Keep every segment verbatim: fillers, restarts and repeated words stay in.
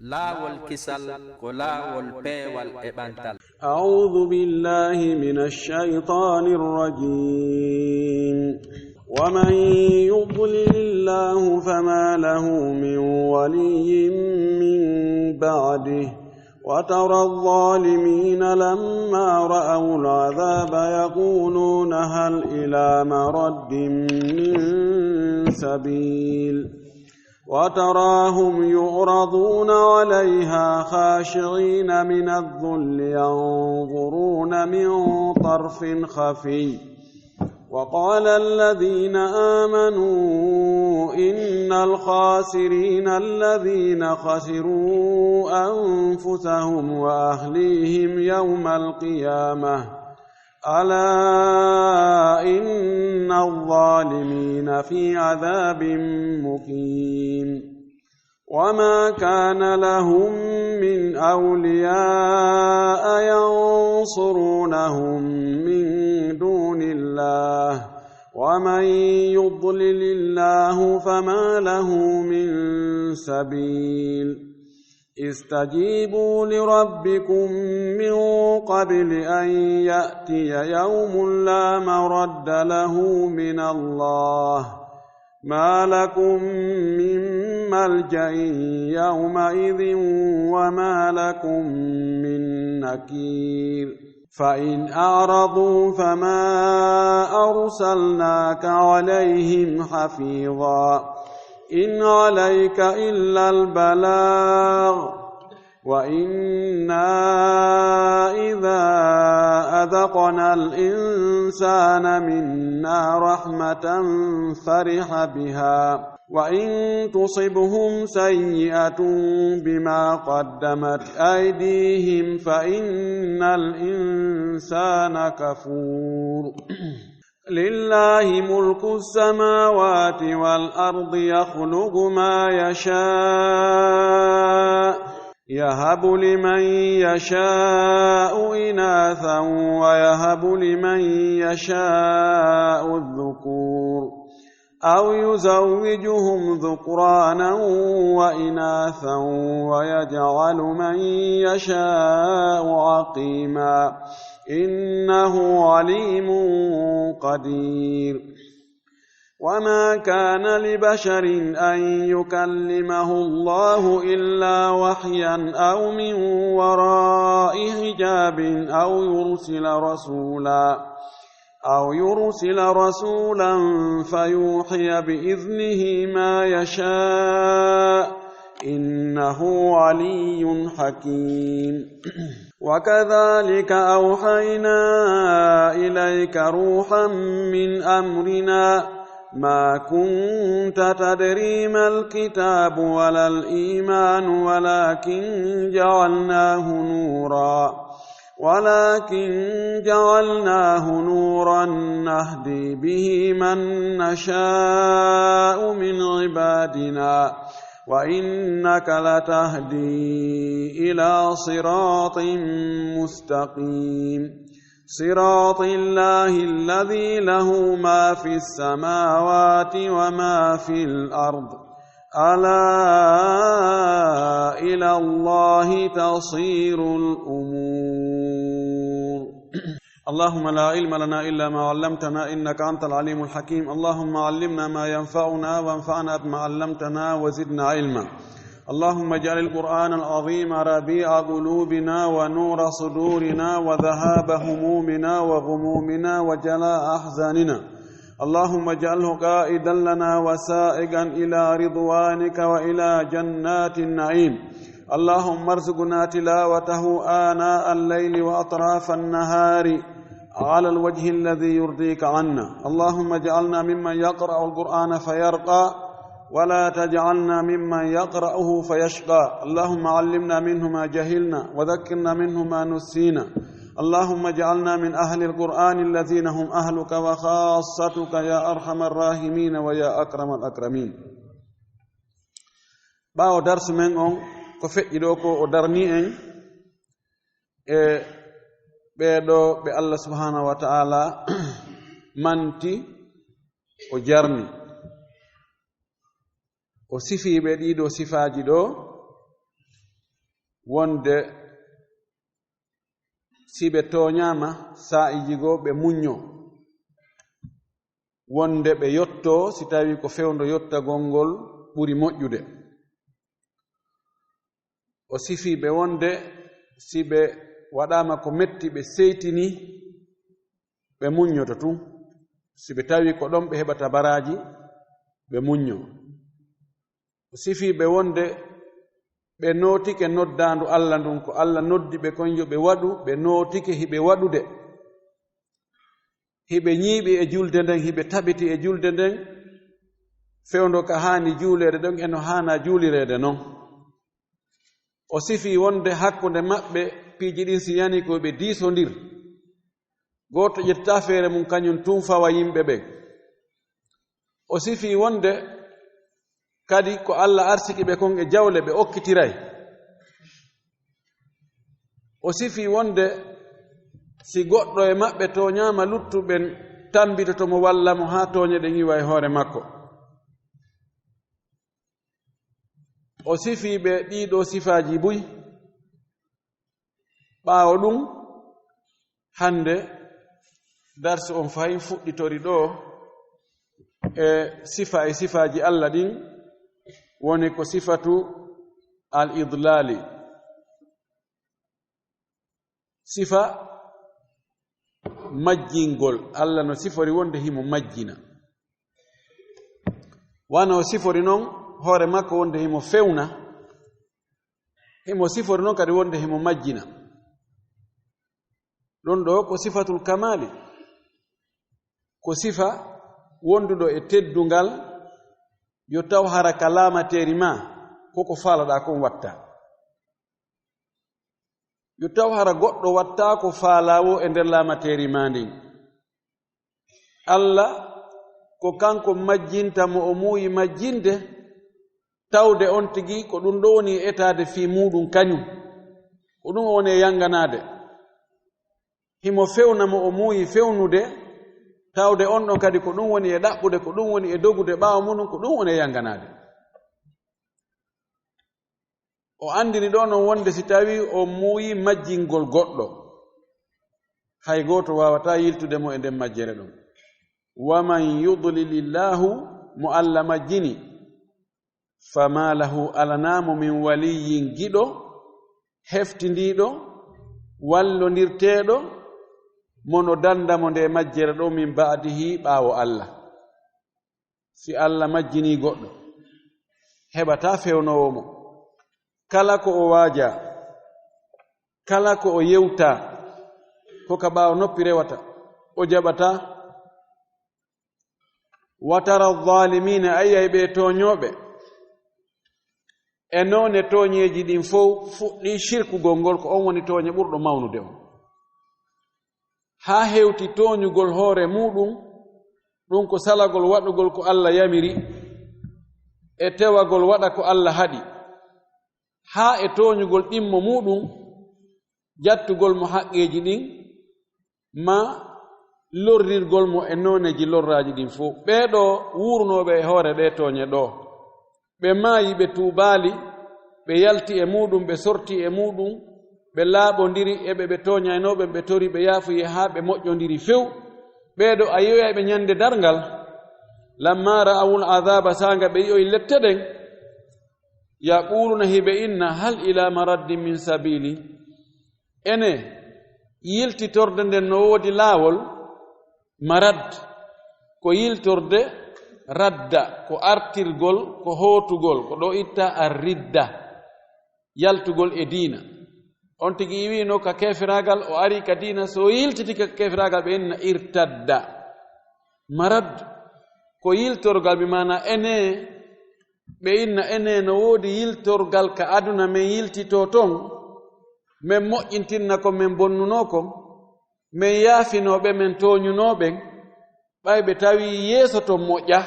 Laawol kisal ko laawol peewal e ɓantal. أعوذ بالله من الشيطان الرجيم. ومن يضلل الله فما له من ولي من بعده. وترى الظالمين لما رأوا العذاب يقولون هل إلى مرد من سبيل. وتراهم يعرضون عليها خاشعين من الذل ينظرون من طرف خفي. وقال الذين آمنوا إن الخاسرين الذين خسروا أنفسهم وأهليهم يوم القيامة. ألا إن الظالمين في عذاب مقيم. وما كان لهم من أولياء ينصرونهم من دون الله. ومن يضلل الله فما له من سبيل. استجيبوا لربكم من قبل أن يأتي يوم لا مرد له من الله. ما لكم من ملجأ يومئذ وما لكم من نكير. فإن أعرضوا فما أرسلناك عليهم حفيظا. إن عليك إلا البلاغ. وإنا إذا أذقنا الإنسان منا رحمة فرح بها. وإن تصبهم سيئة بما قدمت أيديهم فإن الإنسان كفور. لله ملك السماوات والأرض يخلق ما يشاء. يهب لمن يشاء إناثا ويهب لمن يشاء الذكور. أو يزوجهم ذكرانا وإناثا ويجعل من يشاء عقيما. إنه عليم قدير. وما كان لبشر أن يكلمه الله إلا وحيا أو من وراء حجاب أو يرسل رسولا أو يرسل رسولا فيوحي بإذنه ما يشاء. إنه علي حكيم. وكذلك أوحينا إليك روحا من أمرنا ما كنت تدري ما الكتاب ولا الإيمان ولكن جعلناه نورا ولكن جعلناه نورا نهدي به من نشاء من عبادنا وإنك لتهدي إلى صراط مستقيم. صراط الله الذي له ما في السماوات وما في الأرض. ألا إلى الله تصير الأمور. اللهم لا علم لنا إلا ما علمتنا إنك أنت العليم الحكيم. اللهم علمنا ما ينفعنا وانفعنا بما علمتنا وزدنا علما. اللهم اجعل القرآن العظيم ربيع قلوبنا ونور صدورنا وذهاب همومنا وغمومنا وجلاء أحزاننا. اللهم اجعله قائدا لنا وسائقا إلى رضوانك وإلى جنات النعيم. اللهم ارزقنا تلاوته آناء الليل وأطراف النهار على الوجه الذي يرضيك عنا. اللهم اجعلنا ممن يقرأ القرآن فيرقى ولا تجعلنا ممن يقرأه فيشقى. اللهم علمنا منه ما جهلنا وذكرنا منه ما نسينا. اللهم اجعلنا من أهل القرآن الذين هم أهلك وخاصتك يا أرحم الراحمين ويا أكرم الأكرمين. Ɓaawo darsu men on, ko feƴƴi ɗo ko o darni en e ɓeeɗo ɓe Allah subhanahu wa ta'ala manti, o jarni. O sifiiɓe ɗiɗo sifaaji ɗo, wonde si ɓe tooñaama, saa'iiji goo ɓe muñño, wonde ɓe yotto, si tawii ko fewndo yottagol ngol ɓuri moƴƴude. O sifii ɓe wonde si ɓe waɗaama ko metti, ɓe seytini, ɓe muññoto tun. Si ɓe tawii ko ɗon ɓe heɓata baraaji, ɓe muñño. O sifii ɓe wonde ɓe nootike noddaandu Alla ndun, ko Alla noddi ɓe kon yo ɓe waɗu, ɓe nootike hiɓe waɗude. Hiɓe ñiiɓi e julde nden, hiɓe tabiti e julde nden, fewndo ka haani juuleede ɗon e no haanaa juulireede non. O sifii wonde hakkunde maɓɓe piiji ɗin si yani ko ɓe diisondir. Gooto ƴettataa feere mun kañun tun fawa yimɓe ɓen. O sifii wonde kadi ko Alla arsiki ɓe kon e jawle ɓe okkitiray. O sifii wonde si goɗɗo e maɓɓe tooñaama luttuɓe ɓen tambitoto mo walla mo haa tooñe ɗen iwa e hoore makko. O sifii ɓe ɗii ɗoo sifaaji buy. Ɓaawo ɗun, hannde darsu on fahin fuɗɗitori ɗoo e sifa e sifaaji Alla ɗin, woni ko sifatu al-idlaali, sifa majjingol. Alla no sifori wonde himo majjina. Wano o sifori non hoore makko wonde himo fewna, himo sifori non kadi wonde himo majjina. Ɗun ɗoo ko sifatul kamaali, ko sifa wonduɗo e teddungal, yo taw hara ka laamateeri maa, ko ko faalaɗaa kon watta. Yo taw hara goɗɗo wattaa ko faalaa woo e nder laamateeri maa ndin. Alla ko kanko majjinta mo o muuyi majjinde, tawde on tigi ko ɗun ɗoo woni e etaade fii muuɗun kañun. Ko ɗun o woni e yanganaade. Himo fewna mo o muuyi fewnude, tawde on ɗon kadi ko ɗun woni e ɗaɓɓude, ko ɗun woni e dogude ɓaawo mun, ko ɗun woni e yanganaade. O anndini ɗoo non wonde si tawii o muuyi majjingol goɗɗo, hay gooto waawataa yiltude mo e nden majjere ɗon. "Wa man yudlilillaahu", mo Alla majjini, "famaa lahu", alanaa mo, "min waliyyin", giɗo, heftindiiɗo, wallondirteeɗo, mo no dannda mo nde majjere ɗoo, "min ba'dihi", ɓaawo Alla. Si Alla majjinii goɗɗo, heɓataa fewnoowo mo. Kala ko o waajaa, kala ko o yewtaa, ko ka ɓaawo noppi rewata, o jaɓataa. "Wa tara zaalimiina", a yi'ay ɓe tooñooɓe. E noone tooñeeji ɗin fow fuɗɗii shirkugol ngol, ko on woni tooñe ɓurɗo mawnude on. Haa hewti tooñugol hoore muuɗum, ɗum ko salagol waɗugol ko Alla yamiri, e tewagol waɗa ko Alla haɗi, haa e tooñugol ɗimmo muuɗum, jattugol mo haqqeeji ɗin, maa lorrirgol mo e nooneeji lorraaji ɗin fow. Ɓee ɗoo wuurnooɓe e hoore ɗee tooñe ɗoo, ɓe maayi, ɓe tuubaali, ɓe yalti e muuɗum, ɓe sorti e muuɗum, ɓe laaɓondiri e ɓe ɓe tooñaynoo ɓen, ɓe tori ɓe yaafuyee haa ɓe moƴƴondiri few. Ɓee ɗoo a yi'oyay ɓe ñande darngal, "lammaa ra'awul azaaba", saanga ɓe yi'oyi lette ɗen, "yaquuluuna", hiɓe inna, "hal ilaa maraddin min sabiili?" Ene, yiltitorde nden no woodi laawol? Marad, ko yiltorde radda, ko artirgol, ko hootugol, ko ɗo itta ar-ridda, yaltugol e diina. On tigi iwiino ka keefiraagal, o ari ka diina, so o yiltiti ka keefiraagal, ɓe inna irtadda. Marad, ko yiltorgal, bi maana ene, ɓe inna, "Ene, no woodi yiltorgal ka aduna, men yiltitoo ton, men moƴƴintinna ko men bonnunoo kon, men yaafinoo ɓe men tooñunoo ɓen, ɓay ɓe tawii yeeso ton moƴƴa."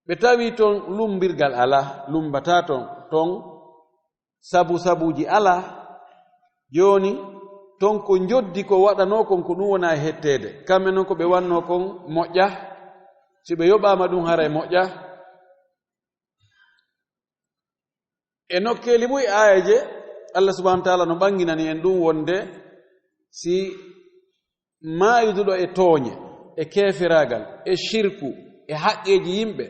Ɓe tawii ton lummbirgal alaa, lummbataa ton, ton sabu sabuuji alaa. Jooni, ton ko njoddi ko waɗanoo kon, ko ɗum wona e hetteede. Kamɓe non ko ɓe wannoo kon moƴƴa, si ɓe yoɓaama ɗum haray moƴƴa. E nokkeeli buy aayeeje, Allah subhanahu wa ta'ala no ɓanginani en ɗum wonde si maayduɗo e tooñe, e keefiraagal, e shirku, e haqqeeji yimɓe,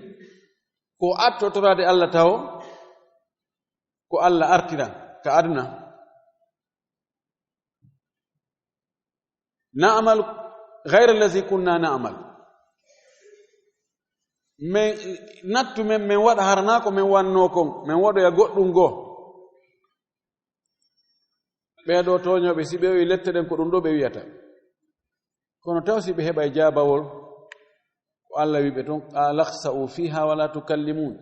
ko attotoraade Allah taho, ko Allah artira ka aduna. Na'mal ghayra allazi kunna na'mal. Men nattu men, men waɗa harana ko men wanno kon, men waɗoya goɗɗum goo. Ɓee ɗoo tooñooɓe, si ɓe wi'i lette ɗen ko ɗum ɗoo ɓe wi'ata. Kono taw si ɓe heɓay jaabawol, ko Allah wi'i ɓe ton, "Qala khsa'u fiha wa la tukallimun."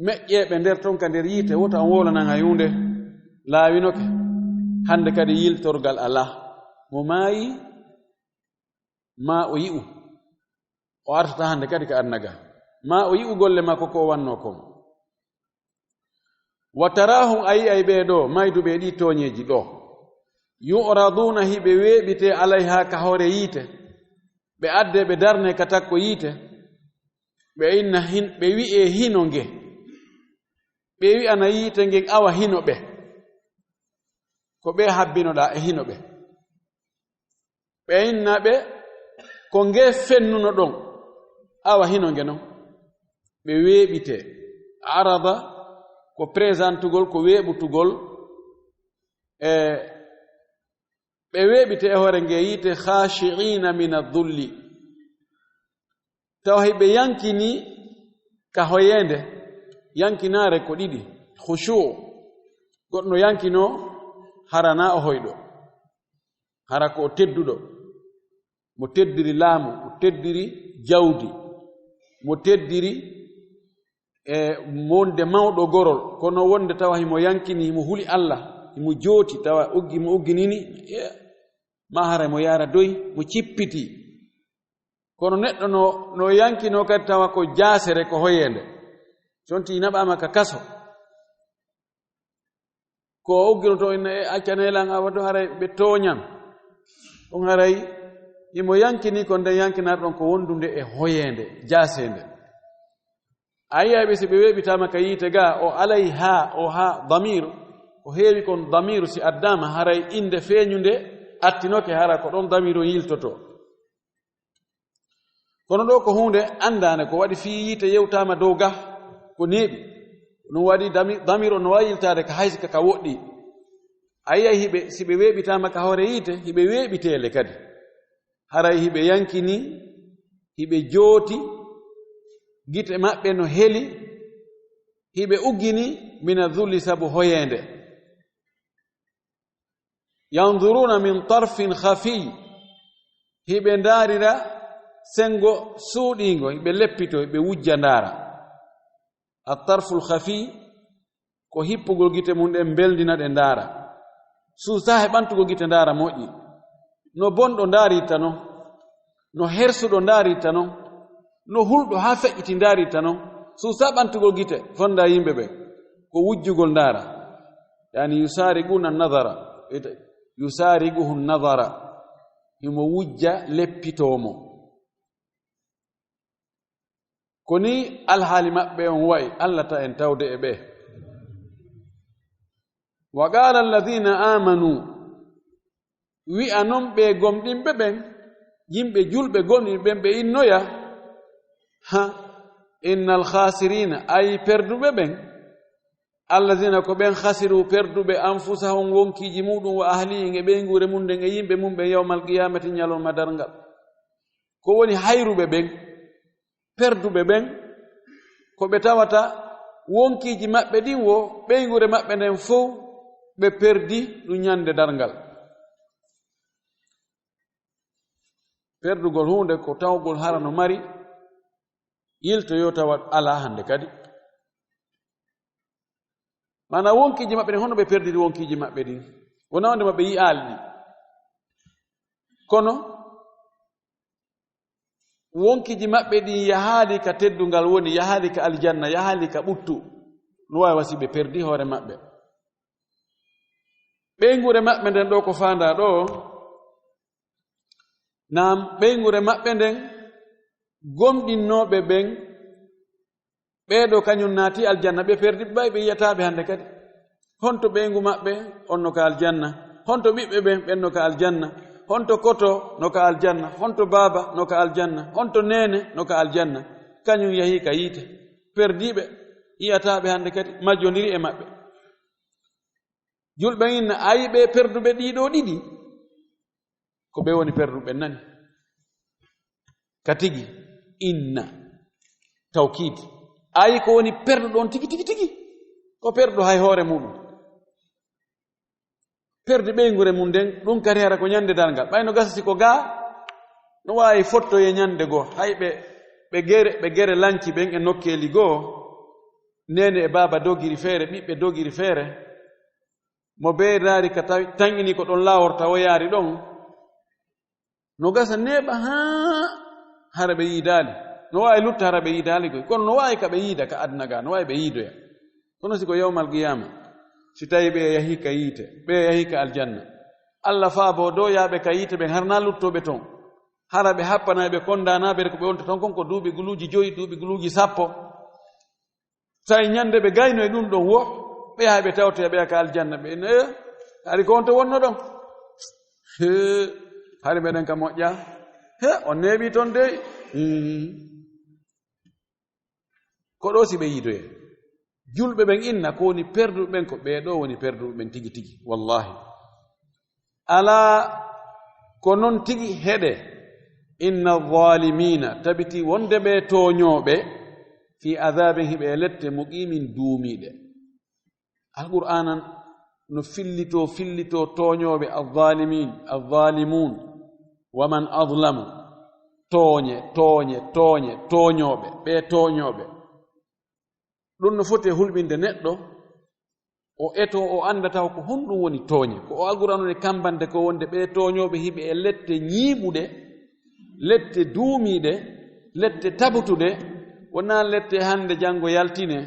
Meƴƴee ɓe nder ton ka nder yiite, wota on wowlanan hay huunde. Laawinoke. Hande kadi yiltorgal alaa. Mo maayi, maa o yi'u. O artata hande kadi ka aduna ga. Maa o yi'u golle makko ko o wanno kon. Wa tarahum, a yi'ay ɓee ɗoo, mayduɓe e ɗii tooñeeji ɗoo. Yu'raduna, hiɓe weeɓitee alayha, ka hoore yiite. Ɓe addee, ɓe darnee ka takko yiite. Ɓe inna hin-, ɓe wi'ee hino nge. Ɓe wi'ana yiite ngen, awa hino ɓe. Ko ɓe habbinoɗaa e hino ɓe. Ɓe inna ɓe ko nge fennuno ɗon, awa hino nge non. Ɓe weeɓitee. Arada ko présentugol, ko weeɓutugol. E ɓe weeɓitee e hoore nge yiite, khashi'ina min adh-dhulli. Tawa hiɓe yankini ka hoyeende. Yankinaare ko ɗiɗi, khushu'. Goɗɗo no yankinoo hara na o hoyɗo. Hara ko o tedduɗo, mo teddiri laamu, mo teddiri jawdi, mo teddiri e wonde mawɗo gorol, kono wonde tawa himo yankini, himo huli Allah, himo jooti, tawa uggi, mo ugginini, e, ma hara mo yaara doy, mo cippiti. Kono neɗɗo no, no yankinoo kadi tawa ko jaasere, ko hoyeende. Sonti naɓaama ka kaso. Ko o ugginoto inna e accanee lan, awa ɗo haray ɓe tooñan. Ɗum haray himo yankini, ko nden yankinaa ɗon ko wondunde e hoyeende, jaaseende. A yi'ay ɓe si ɓe weeɓitaama ka yiite ga, o alay haa, o haa damir, ko heewi kon damir si addaama, haray innde feeñunde attinoke, hara ko ɗon damir on yiltoto. Kono ɗoo ko huunde anndaande, ko waɗi fii yiite yewtaama dow ga, ko neeɓi. Ɗum waɗi dami-, damir on no waawi yiltaade ka hay si ka, ka woɗɗi. A yi'ay hiɓe, si ɓe weeɓitaama ka hoore yiite, hiɓe weeɓiteele kadi. Haray hiɓe yankini, hiɓe jooti, gite maɓɓe no heli, hiɓe uggini mina dhulli sabu hoyeende. Yanzuruna min tarfin khafi, hiɓe ndaarira senngo suuɗiingo, hiɓe leppito, hiɓe wujja ndaara. At-tarful khafi ko hippugol gite mum ɗen, mbelndina ɗe ndaara. Suusaa he ɓantugol gite ndaara moƴƴi. No bonɗo ndaaritta non, no hersuɗo ndaaritta non, no hulɗo haa feƴƴiti ndaaritta non. Suusaa ɓantugol gite fonda yimɓe ɓe, ko wujjugol ndaara. Yani yusariquna nadara, yusariquhu nadara, himo wujja leppitoo mo. Ko ni alhaali maɓɓe on wa'i, Allah ta en tawde e ɓe. Wa qala alladhina amanu, wi'a non ɓe gomɗinɓe ɓen, yimɓe julɓe gomɗinɓe ɓen, ɓe innoya, ha, innal khasirina, ay perduɓe ɓen, alladhina, ko ɓen, khasiru, perduɓe, anfusahum, wonkiiji muɗum, wa ahlihim, e ɓeynguure mum nden, e yimɓe mum ɓen, yawmal qiyamati, ñalorma darngal. Ko woni hayruɓe ɓen, perduɓe ɓen, ko ɓe tawata wonkiiji maɓɓe ɗin wo, ɓeynguure maɓɓe nden fow, ɓe perdi ɗum ñande darngal. Perdugol huunde ko tawgol hara no mari, yiltoyo tawa alaa hannde kadi. Maanaa wonkiiji maɓɓe ɗin, hono ɓe perdiri wonkiiji maɓɓe ɗin? Wonaa wonde maɓɓe yi'aali ɗi. Kono wonkiiji maɓɓe ɗin yahaali ka teddungal woni, yahaali ka aljanna, yahaali ka ɓuttu. No waawi wasi ɓe perdi hoore maɓɓe. Ɓeynguure maɓɓe nden ɗoo ko faandaa ɗoo, naam, ɓeynguure maɓɓe nden, gomɗinnooɓe ɓen, ɓee ɗoo kañum naati aljanna, ɓe perdi, ɓay ɓe yi'ataa ɓe hannde kadi. Honto ɓeyngu maɓɓe? On no ka aljanna. Honto ɓiɓɓe ɓen? Ɓen no ka aljanna. Honto koto? No ka aljanna. Honto baaba? No ka aljanna. Honto neene? No ka aljanna. Kañum yahii ka yiite. Perdiiɓe, yi'ataa ɓe hannde kadi, majjondiri e maɓɓe. Julɓe, inna, ayi ɓe perduɓe ɗiɗo ɗiɗi? Ko ɓe woni perduɓe, nani? Ka tigi, inna, tawkiid. Ayi ko woni perduɗo on tigi, tigi, tigi? Ko perduɗo hay hoore muɗum. Perdi ɓeynguure mum nden, ɗum kadi hara ko ñande darngal. Ɓay no gasa si ko gaa, no waawi fottoye ñande goo. Hay ɓe, ɓe gere, ɓe gere lanci ɓen e nokkeeli goo, neene e baaba dogiri feere, ɓiɓɓe dogiri feere. Mo beeraari ka tawi, tanƴini ko ɗon laawol tawoyaari ɗon. No gasa neeɓa haa hara ɓe yiidaali. No waawi lutta hara ɓe yiidaali koy. Kono no waawi ka ɓe yiida ka aduna gaa, no waawi ɓe yiidoya. Kono si ko yawmal qiyaama, si tawi ɓe yahi ka yiite, ɓe yahi ka aljanna, Alla faabo do yaaɓe ka yiite ɓen, har naa luttooɓe ton. Hara ɓe happanay ɓe, kondaanaa ɓe ko ɓe wonta ton kon ko duuɓi guluuji joyi, duuɓi guluuji sappo. Tawi ñande ɓe gayno e ɗum ɗon wo, ɓe yaha ɓe tawtoya ɓe ka aljanna, ɓe ne, hari ko on to wonno ɗon? He, hari meɗen ka moƴƴa. He, on neeɓi ton dey. Hmm. Ko ɗo si ɓe yiidoye. Julɓe ɓen inna ko woni perduɓe ɓen, ko ɓee ɗo woni perduɓe ɓen tigi tigi. Wallahi. Alaa, ko non tigi, heɗe. Inna zaalimiina, tabiti wonde ɓe tooñooɓe, fii azaabin, hiɓe e lette, muqiimin, duumiiɗe. Alqur'aanan no fillitoo, fillitoo tooñooɓe, azzaalimiin, azzaalimuun, wa man azlamu, tooñe, tooñe, tooñe, tooñooɓe, ɓe tooñooɓe. Ɗum no foti e hulɓinde neɗɗo, o etoo, o annda taw ko honɗum woni tooñe. Ko o agurano e kammbande ko wonde ɓee tooñooɓe hiɓe e lette ñiiɓuɗe, lette duumiiɗe, lette tabutuɗe, wonaa lette hannde janngo yaltine.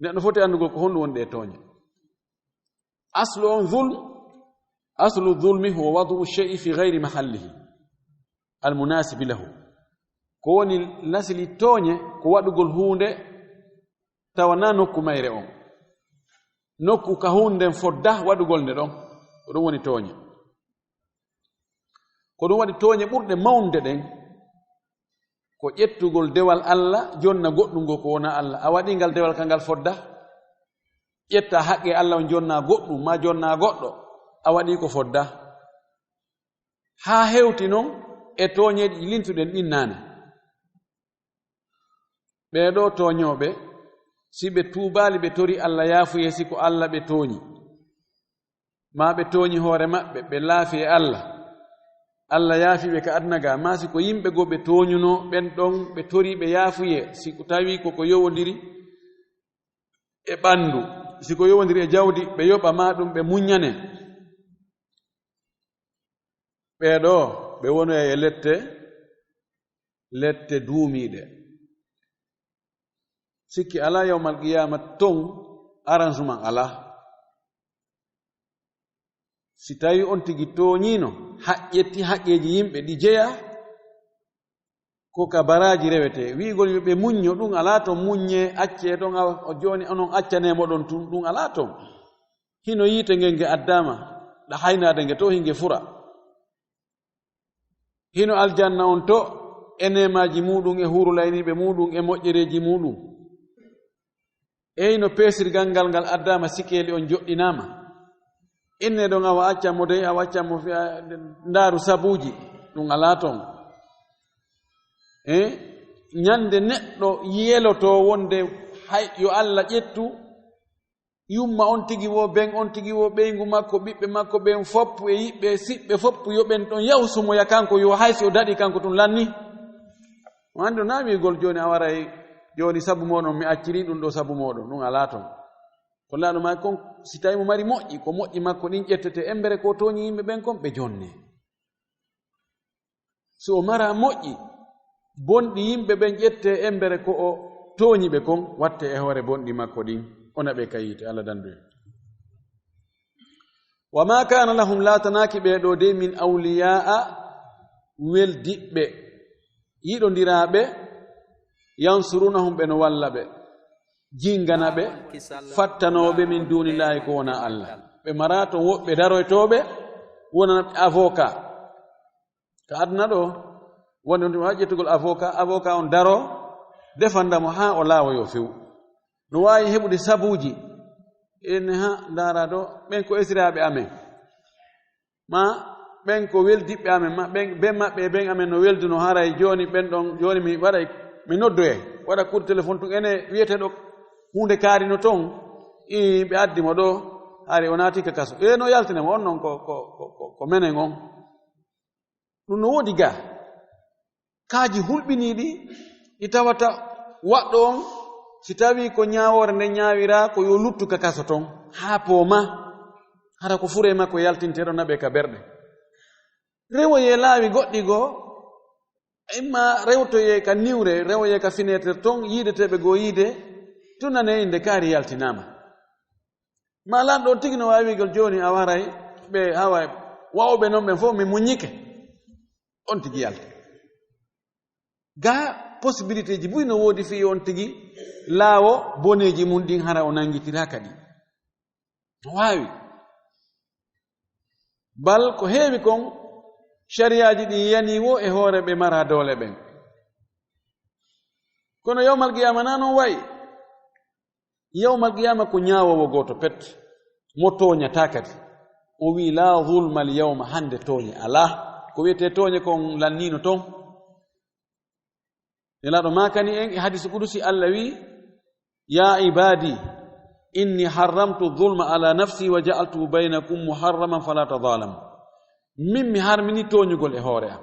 Neɗɗo foti anndugol ko honɗum woni ɗee tooñe. Aslu on zulm, aslu zulmi huwa wadu shay'i fi ghayri mahallihi, al munasibi lahu. Ko woni lasli tooñe, ko waɗugol huunde tawa na nokku mayre on. Nokku ka huunde nden fodda waɗugol nde ɗon. Ko ɗum woni tooñe. Ko ɗum waɗi tooñe ɓurɗe mawnde ɗen, ko ƴettugol dewal Alla, jonna goɗɗum ngo ko wona Alla. A waɗi ngal dewal ka ngal fodda? Ƴetta haqqe Alla on jonna goɗɗum, ma jonna goɗɗo. A waɗi ko fodda. Haa hewti non e tooñeeji lintuɗen ɗin naane. Ɓee ɗoo tooñooɓe, si ɓe tuubaali, ɓe tori Alla yaafuye, si ko Alla ɓe tooñi, maa ɓe tooñi hoore maɓɓe, ɓe laafi e Alla, Alla yaafi ɓe ka aduna gaa, maa si ko yimɓe goo ɓe tooñunoo, ɓen ɗon ɓe tori ɓe yaafuye, si ko tawi ko ko yowondiri e ɓanndu, si ko yowondiri e jawdi, ɓe yoɓa maa ɗum ɓe muññane. Ɓee ɗoo, ɓe wonoyay e lette, lette duumiiɗe. Sikki alaa, yawmal qiyaama ton arrangement alaa. Si tawi on tigi tooñiino, haqqetti haqqeeji yimɓe ɗi jeyaa, ko ka baraaji rewetee. Wi'ugol yo ɓe muñño, ɗum alaa ton, muññee, accee ɗon, awa, o jooni onon accanee mo ɗon tun, ɗum alaa ton. Hino yiite ngen nge addaama, ɗa haynaade nge to hinge fura. Hino aljanna on to, e neemaaji muuɗum, e huurulayniiɓe muuɗum, e moƴƴereeji muuɗum. Ey, no peesirgal ngal ngal addaama, sikeeli on joɗɗinaama. Inne ɗon, awa accan mo dey, awa accan mo fiya, ndaaru sabuuji, ɗum alaa ton. E ñande neɗɗo yelotoo wonde hay yo Alla ƴettu yumma on tigi wo, ben on tigi wo, ɓeyngu makko, ɓiɓɓe makko ɓen foppu, e yiɓɓe, e siɓɓe foppu, yo ɓen ɗon yahu sumoya kanko, yo hay si o daɗi kanko tun lanni. O anndi o na wi'ugol jooni a waray, jooni sabu mooɗon mi acciri ɗum ɗo sabu mooɗon, ɗum alaa ton. Ko laaɗo maa kon, si tawi mo mari moƴƴi, ko moƴƴi makko ɗin ƴettete, embere ko tooñi yimɓe ɓen kon, ɓe jonne. So o mara moƴƴi, bonɗi yimɓe ɓen ƴette embere ko o tooñi ɓe kon, watte e hoore bonɗi makko ɗin, o naɓe ka yiite, Alla dandu en. Wa ma kana lahum, laatanaaki ɓee ɗoo dey, min awliyaa, weldiɓɓe, yiɗondiraaɓe, yansurunahum, ɓe no walla ɓe. jingana ɓe, fattanooɓe min duunillaahi ko wonaa Allah. Ɓe maraa toon woɓɓe daroytooɓe, wonana ɓe avocat. Ka aduna ɗo, wonde on tuma ƴettugol avocat, avocat on daro, defanda mo haa o laawoyoo few. No waawi heɓude sabuuji, en ha ndaara ɗo, ɓen ko esiraaɓe amen. Ma ɓen ko weldiɓɓe amen, ma ɓen, ben maɓɓe e ben amen no welduno, haray jooni ɓen ɗon, jooni mi waɗay, mi noddoye, waɗa coup de téléphone tun, ene wiyete ɗo, huunde kaari no ton, ii, ɓe addi mo ɗo, hari o naati ka kaso. E no yaltine mo, on non ko, ko, ko, ko, ko menen on. Ɗum no woodi gaa. Kaaji hulɓiniiɗi ɗi tawata waɗɗo on, si tawii ko ñaawoore nde ñaawiraa, ko yo luttu ka kaso ton, haa pooma, hara ko furee makko yaltinteeɗo naɓee ka berɗe. Rewoyee laawi goɗɗi goo, imma rewtoyee ka niwre, rewoyee ka fineeter ton, yiideteeɓe goo yiide, tunanee innde kaari yaltinaama. Ma lanɗo on tigi no waawi wi'gol jooni a waray, ɓe hawa wa'oɓe non ɓen fof mi muññike. On tigi yalta. Gaa possibilité ji buy no woodi fii on tigi laawo boneeji mun ɗin hara o nanngitiraa kadi. No waawi. Bal ko heewi kon, sariyaaji ɗin yanii wo e hoore ɓe maraa doole ɓen. Kono yawmal qiyaama naa non wa'i. Yawmal qiyaama ko ñaawoowo gooto pet, mo tooñataa kadi. O wi'i, "Laa zulma al yawma, hannde tooñe alaa." Ko wi'etee tooñe kon lanniino ton. Nelaaɗo maakani en e hadiisu qudusi, Allah wi'i, "Yaa ibaadi, inni harramtu zulma ala nafsi wa ja'altuhu baynakum muharraman fala tazalamu." Min mi harmini tooñugol e hoore am.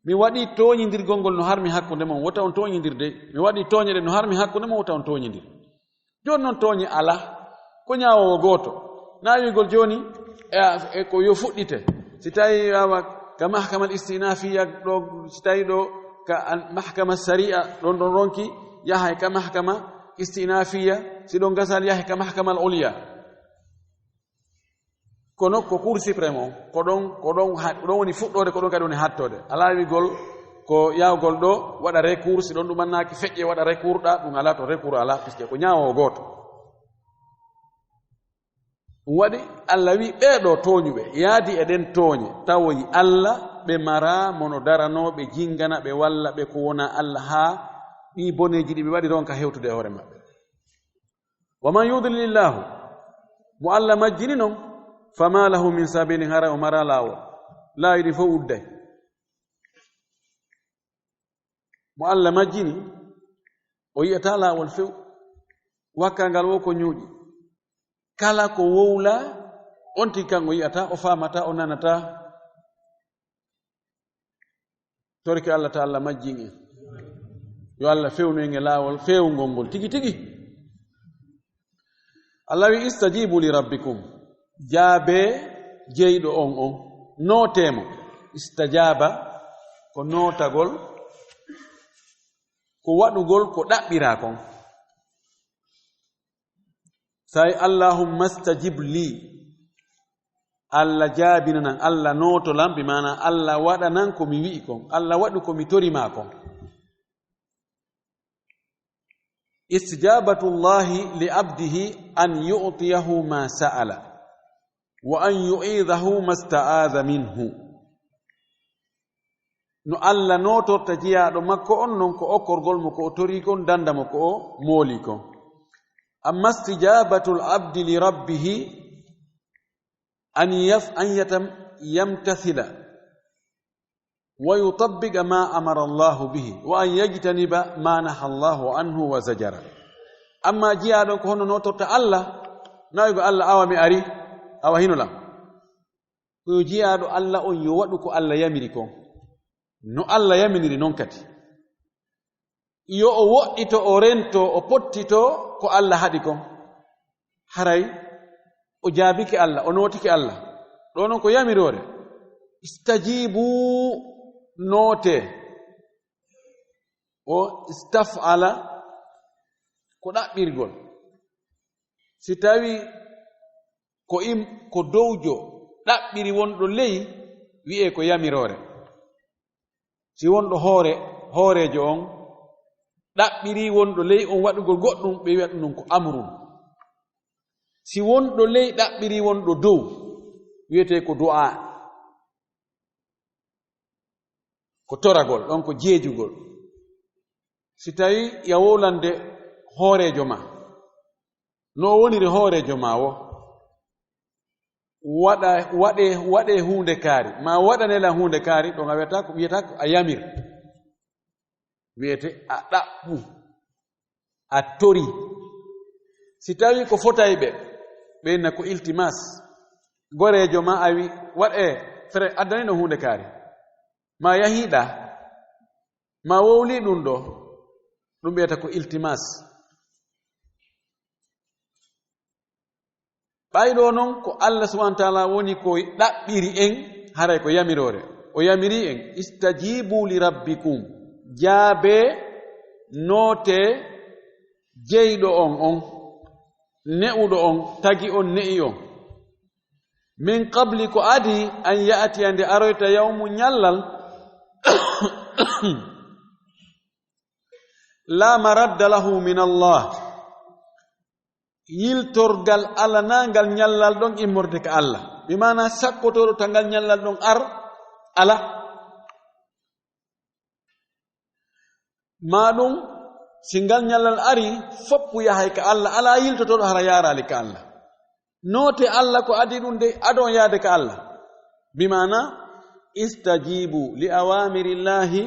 Mi waɗi tooñindirgol ngol no harmi hakkunde mon, wota on tooñindir dey. Mi waɗi tooñe ɗe no harmi hakkunde mon, wota on tooñindir. Jooni non tooñe alaa. Ko ñaawoowo gooto. Na wi'gol jooni, e, e ko yo fuɗɗite. Si tawi awa ka mahkamal istinafiya ɗo, si tawi ɗo ka an-, mahkama sari'a ɗon ɗon ronki, yahay ka mahkama istinafiya, si ɗon gasal yahay ka mahkamal ulya. Kono ko Cour suprême on, ko ɗon, ko ɗon ha-, ko ɗon woni fuɗɗoode, ko ɗon kadi woni hattoode. Alaa wi'gol ko yaawgol ɗo, waɗa recours, si ɗon ɗumannaaki feƴƴe, waɗa recours ɗa, ɗum alaa to recours alaa, puisque ko ñaawoowo gooto. Ɗum waɗi, Allah wi'i, ɓee ɗoo tooñuɓe, yaadi e ɗen tooñe, tawoyi Allah, ɓe maraa mo no daranoo, ɓe jingana, ɓe walla ɓe ko wonaa Allah, haa ɗii boneeji ɗi ɓe waɗi ronka hewtude e hoore maɓɓe. Wa man yudlilillahu, mo Allah majjini non, fama lahu min sabilin, hara o maraa laawol. Laawi ɗin fof udday. Mo Allah majjini, o yi'ataa laawol few. Wakkangal wo ko ñuuƴi. Kala ko wowlaa, on tigi kan o yi'ataa, o faamataa, o nanataa. Torki Allah ta Allah majjin en. Yo Allah fewnu en e laawol feewngol ngol tigi tigi. Allah wi, "Istajibu li rabbikum." Jaabee jeyɗo on on. Nootee mo. Istajaba ko nootagol, ko waɗugol ko ɗaɓɓiraa kon. Sai, "Allahumma stajib li." Allah jaabinanan, Allah nootolan, bi maana Allah waɗanan ko mi wi'i kon, Allah waɗu ko mi tori maa kon. Istijabatullahi li abdihi an yu'tiyahu ma sa'ala, wa an yu'idahu ma sta'adha minhu. No Allah nootorta jiyaaɗo makko on non ko okkorgol mo ko o torii kon, danda mo ko o moolii kon. Amma istijabatul abdi li rabbihi an yaf-, an yatam-, yamtathila wa yutabbiqa ma amara Allahu bihi wa an yajtaniba ma naha Allahu anhu wa zajara. Amma jiyaaɗo on ko honno nootorta Allah, na wi'go Allah, "Awa mi ari, awa hino lam." Ko yo jiyaaɗo Allah on yo waɗu ko Allah yamiri kon. No Allah yaminiri non kadi. Yo o woɗɗito, o rento, o pottito ko Allah haɗi kon. Haray o jaabike Allah, o nootike Allah. Ɗo non ko yamiroore. Istajibu, noote. O istaf'ala ko ɗaɓɓirgol. Si tawi ko im-, ko dowjo ɗaɓɓiri wonɗo ley, wi'ee ko yamiroore. Si wonɗo hoore, hooreejo on, ɗaɓɓirii wonɗo ley on waɗugol goɗɗum, ɓe wi'a ɗum non ko amrun. Si wonɗo ley ɗaɓɓirii wonɗo dow, wi'etee ko du'aa. Ko toragol, ɗon ko jeejugol. Si tawii yo a wowlande hooreejo maa, no o woniri hooreejo maa woo, waɗa, waɗee, waɗee huunde kaari, maa waɗanee lan huunde kaari, ɗon a wiyata ko, wiyata ko a yamir. Wiyete a ɗaɓɓu, a tori. Si tawii ko fotayɓe, ɓe inna ko iltimas. Goreejo maa a wi, waɗee, frère, addanino huunde kaari. Maa yahiiɗaa, maa wowlii ɗum ɗoo, ɗum ɓeyata ko iltimas. Ɓay ɗoo non ko Allah subhanahu wa ta'ala woni ko ɗaɓɓiri en, haray ko yamiroore. O yamirii en, "Istajibu li rabbikum." Jaabee nootee jeyɗo on on, ne'uɗo on, tagi on, ne'i on. "Min qabli," ko adii, "an ya'tiya," nde aroyta, "yawmu," ñallal, "la maradda lahu min Allah." Yiltorgal alanaangal ñallal ɗon immorde ka Allah. Bi maana sakkotooɗo ta ngal ñallal ɗon ar, ala. Maa ɗum, si ngal ñallal ari, foppu yahay ka Allah, alaa yiltotooɗo hara yaaraali ka Allah. Noote Allah ko adii ɗum de, adon yaade ka Allah. Bi maana, "Istajibu li awamirillahi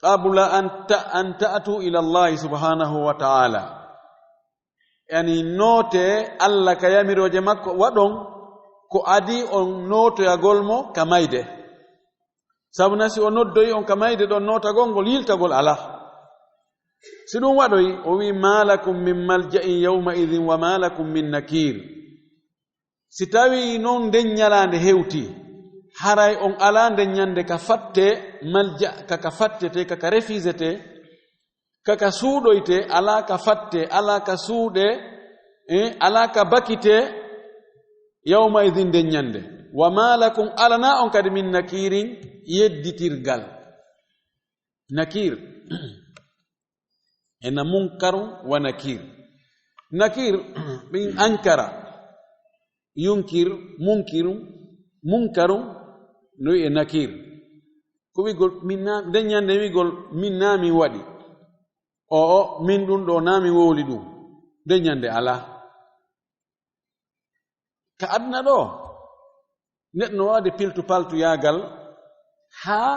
qabla an ta-, an ta'tu ila Allahi subhanahu wa ta'ala." Yani, noote Allah ka yamirooje makko, waɗon ko adii on nootoyagol mo ka mayde. Sabu na si o noddoyi on ka mayde ɗon, nootagol ngol, yiltagol alaa. Si ɗum waɗoyi, o wi'i, "Ma lakum min malja'in yawma idhin wa ma lakum min nakir." Si tawii non nden ñalaande hewtii, haray on alaa nden ñande ka fattee malja, ka ka fattetee, ka ka refisetee, ka ka suuɗoytee, alaa ka fattee, alaa ka suuɗee, eh, alaa ka bakitee, yawma idhin nden ñande. "Wa ma lakum," alanaa on kadi, "min nakirin," yedditirgal. Nakir. Ena munkarun wa nakir. Nakir, min ankara, yunkir, munkiru, munkaru, no wi'e nakir. Ko wi'gol, min na, nden ñande wi'gol, min na min waɗi. O, o, min ɗum ɗo na min wowli ɗum. Nden ñande alaa. Ka aduna ɗo, neɗɗo no waɗi piltu paltu yaagal haa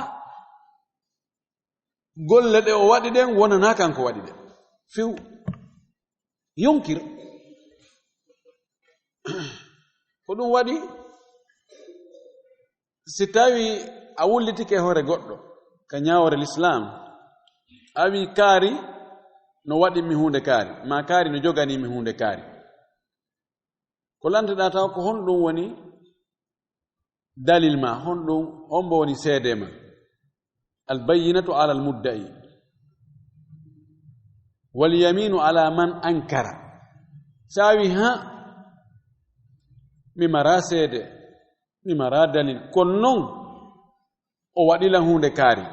golle ɗe o waɗi ɗen wonanaa kanko waɗi ɗe. Few. Yonkir. Ko ɗum waɗi, si tawi a wullitike hoore goɗɗo ka ñaawoore Lislaam, a wi kaari no waɗi mi huunde kaari, maa kaari no jogani mi huunde kaari. Ko lanteɗaa taw ko honɗum woni dalil ma, honɗum, hombo woni seede ma? Al bayyinatu ala al mudda'i, wal yaminu ala man ankara. Sa wi, ha, mi mara seede, mi mara dalil, kono non o waɗi lan huunde kaari.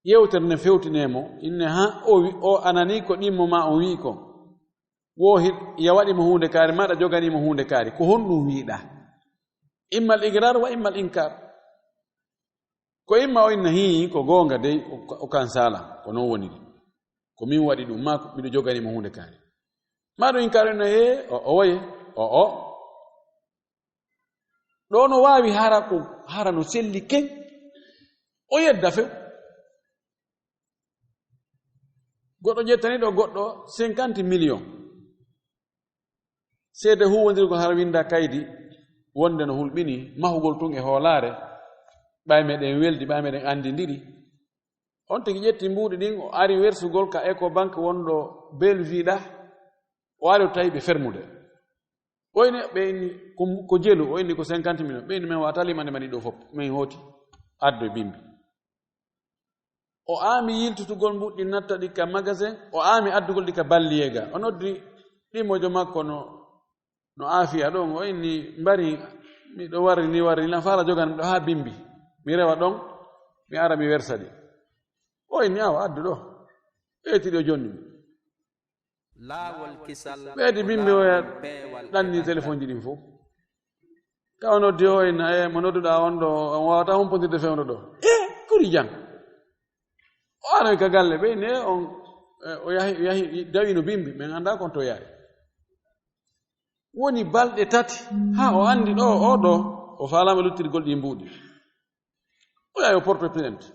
Yewtere nde fewtinee mo, inne ha o wi-, o anani ko ɗimmo ma o wi'i ko. Wo hi-, ya waɗi mo huunde kaari, maɗa jogani mo huunde kaari. Ko honɗum wi'ɗa? Imma al iqrar wa imma al inkar. Ko imma o inna hii, ko goonga dey, o, o kan sala, ko non woniri. Ko min waɗi ɗum, maa ko miɗo jogani mo huunde kaari. Maa ɗum inkar o inna, hee, o, o woye, o, o. Ɗo no waawi hara ko, hara no selli ken. O yedda few. Goɗɗo ƴettani ɗo goɗɗo cinquante millions. Seede huwwondirgol hara winda kaydi wonde no hulɓini mahugol tun e hoolaare. Ɓay meɗen weldi, ɓay meɗen andindiri. On tigi ƴetti mbuuɗi ɗin, o ari wersugol ka Ecobank wonɗo Bellevue ɗa. O ari o tawi ɓe fermude. O inni ɓe inni ko, ko jelu, o inni ko cinquante millions. Ɓe inni men wata limande mani ɗo fof, men hooti addo e bimbi. O aami yiltutugol mbuuɗi ɗin natta ɗi ka magasin, o aami addugol ɗi ka balliye ga. O noddi ɗimmojo makko no, no aafiya ɗon, o inni mbari, miɗo warri ni, warri ni, lan fara jogan ɗo haa bimbi. Mi rewa ɗon, mi ara mi wersa ɗi. O inni awa addu ɗo. Ɓeyti ɗo jonni. Laawol kisal. Ɓeyti bimbi oya ɗanni téléphone ji ɗin fof. Ka o noddi o inna, e mo nodduɗaa on ɗo, on waawata humpondirde fewndo ɗo. E, kuri jam. O aroy ka galle, ɓe ne on, e, o yahi, o yahi, dawino bimbi, men anndaa kon to yaari. Woni balɗe tati, haa o anndi ɗo, o ɗo, o faalaama luttirgol ɗi mbuuɗi. O yahi o porto plainte.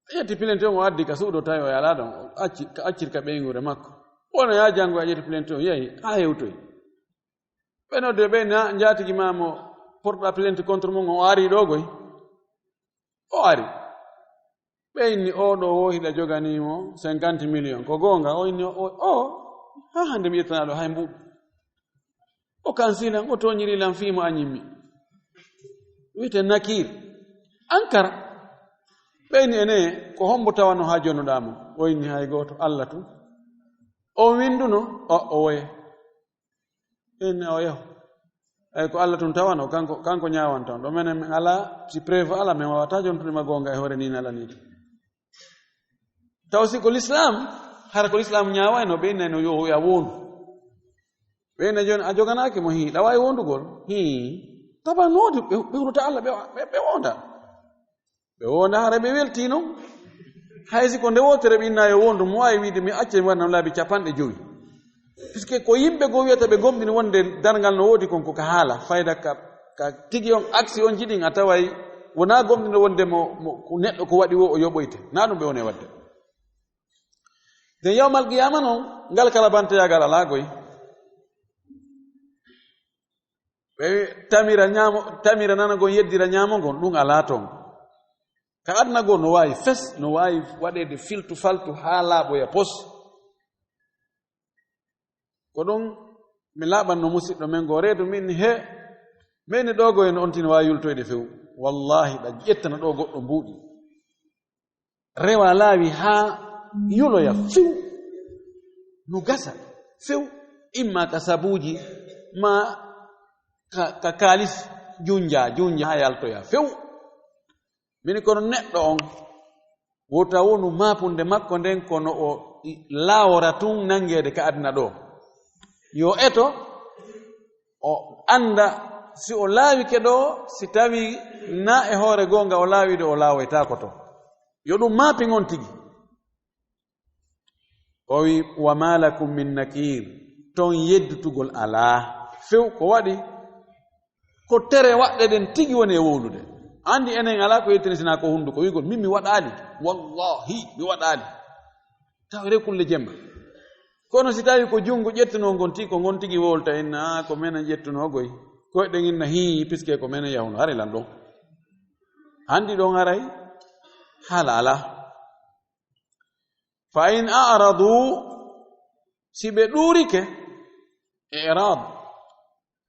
O ƴetti plainte on, o addi ka suudu, tawi o yalaa ɗon, o acci, ka accir ka ɓeynguure makko. Wona yaa janngo a ƴetti plainte on, yehi, haa hewtoyi. Ɓe noddi ɓe na njaatigi ma mo porta plainte contre mum, o ari ɗo goy. O ari. Ɓe inni o ɗo wo hiɗa joganii mo cinquante millions. Ko goonga, o inni o, o, o, haa hannde mi ƴettana ɗo hay mbuuɗu. O kansi lan, o tooñiri lan fii mo a ñimmi. Wiyete Nakiir. Ankara. Ɓe inni ene, ko hombo tawano haa jonnuɗaa mo? O inni hay gooto, Alla tun. O winduno, o, o woye. Inni o yahu. Ay ko Alla tun tawano, kanko, kanko ñaawanta on. Ɗo menen min alaa, si preuve alaa, min waawata jontude ma goonga e hoore ni nala ni. Taw si ko l'islam, hara ko l'islam ñaawayno, ɓe innayno yo, yo a wondu. Ɓe inna jooni, a joganaaki mo, hii, ɗa waawi wondugol? Hii. Taban no woodi, ɓe, ɓe hulata Alla, ɓe, ɓe, ɓe wonda. Ɓe wonda hara ɓe weltii non. Hay si ko nde wootere ɓe inna yo wondu, mo waawi wiide mi acca mi waɗna laabi capanɗe jowi. Puisque ko yimɓe goo wiyata ɓe gomɗini wonde darngal no woodi kon ko ka haala, fayda ka, ka tigi on aksi on jiɗin a taway wonaa gomɗino wonde mo, mo, ko neɗɗo ko waɗi wo o yoɓoyte. Na ɗum ɓe woni e waɗde. Den yawmal qiyaama non, ngal kala banteyaagal alaa goy. Ɓe tamira ñaamo, tamira nana gon, yeddira ñaamo ngon, ɗum alaa toon. Ka aduna goo no waawi fes, no waawi waɗeede filtu faltu haa laaɓoya pos. Ko ɗum mi laaɓanno musiɗɗo men goo, reedu min he, min ni ɗo goo en on tin waawi yultoyde few. Wallaahi, ɗa ƴettana ɗo goɗɗo mbuuɗi. Rewa laawi haa yuloya few. No gasa few. Imma ka sabuuji, ma ka, ka kaalis junja, junja haa yaltoya few. Mini kono neɗɗo on, wota wonu maapunde makko nden kono o laawora tun nangeede ka aduna ɗo. Yo eto, o annda si o laawike ɗo, si tawi na e hoore goonga o laawi ɗo, o laawoytaako to. Yo ɗum maapin on tigi. O wi, "Wa ma lakum min nakir," ton yeddutugol alaa. Few ko waɗi, ko tere waɗɗe ɗen tigi woni e wowlude. Andi enen alaa ko yettini sinaa ko hunduko, wi'gol, "Min mi waɗaali, wallahi mi waɗaali." Tawre kulle jemma. Kono si tawi ko junngo ƴettunoo ngon tigi, ko ngon tigi wowlta, inna, "Ah, ko menen ƴettunoo goy." Koyɗen inna, "Hii, puisque ko menen yahuno, hari lan ɗon." Handi ɗon haray, haala alaa. Fa in a'radu, si ɓe ɗuurike, i'rad,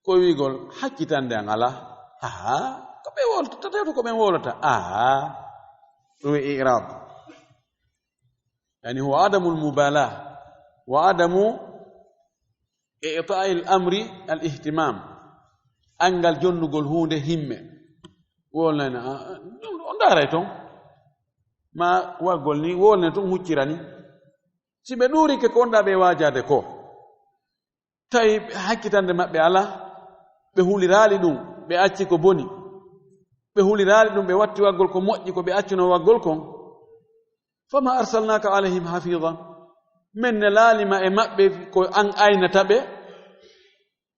ko wi'gol hakkitande an alaa. Aha, ko ɓe wowlata, tawde ko ɓen wowlata. Aha, ɗum e i'rad. Yani huwa adamul mubalaa wa adamu i'ta'il amri al ihtimam. Anngal jonnugol huunde himme. Wolnayna, a, a, on ndaaray ton. Ma waggol ni, wolne ton huccira ni. Si ɓe ɗuurike ko wonɗaa ɓe waajaade ko, tawi hakkitande maɓɓe alaa, ɓe huliraali ɗum, ɓe acci ko boni. Ɓe huliraali ɗum, ɓe watti waggol ko moƴƴi, ko ɓe accuno waggol kon. Fama arsalnaka alayhim hafidan. Min nelaali ma e maɓɓe ko an aynata ɓe,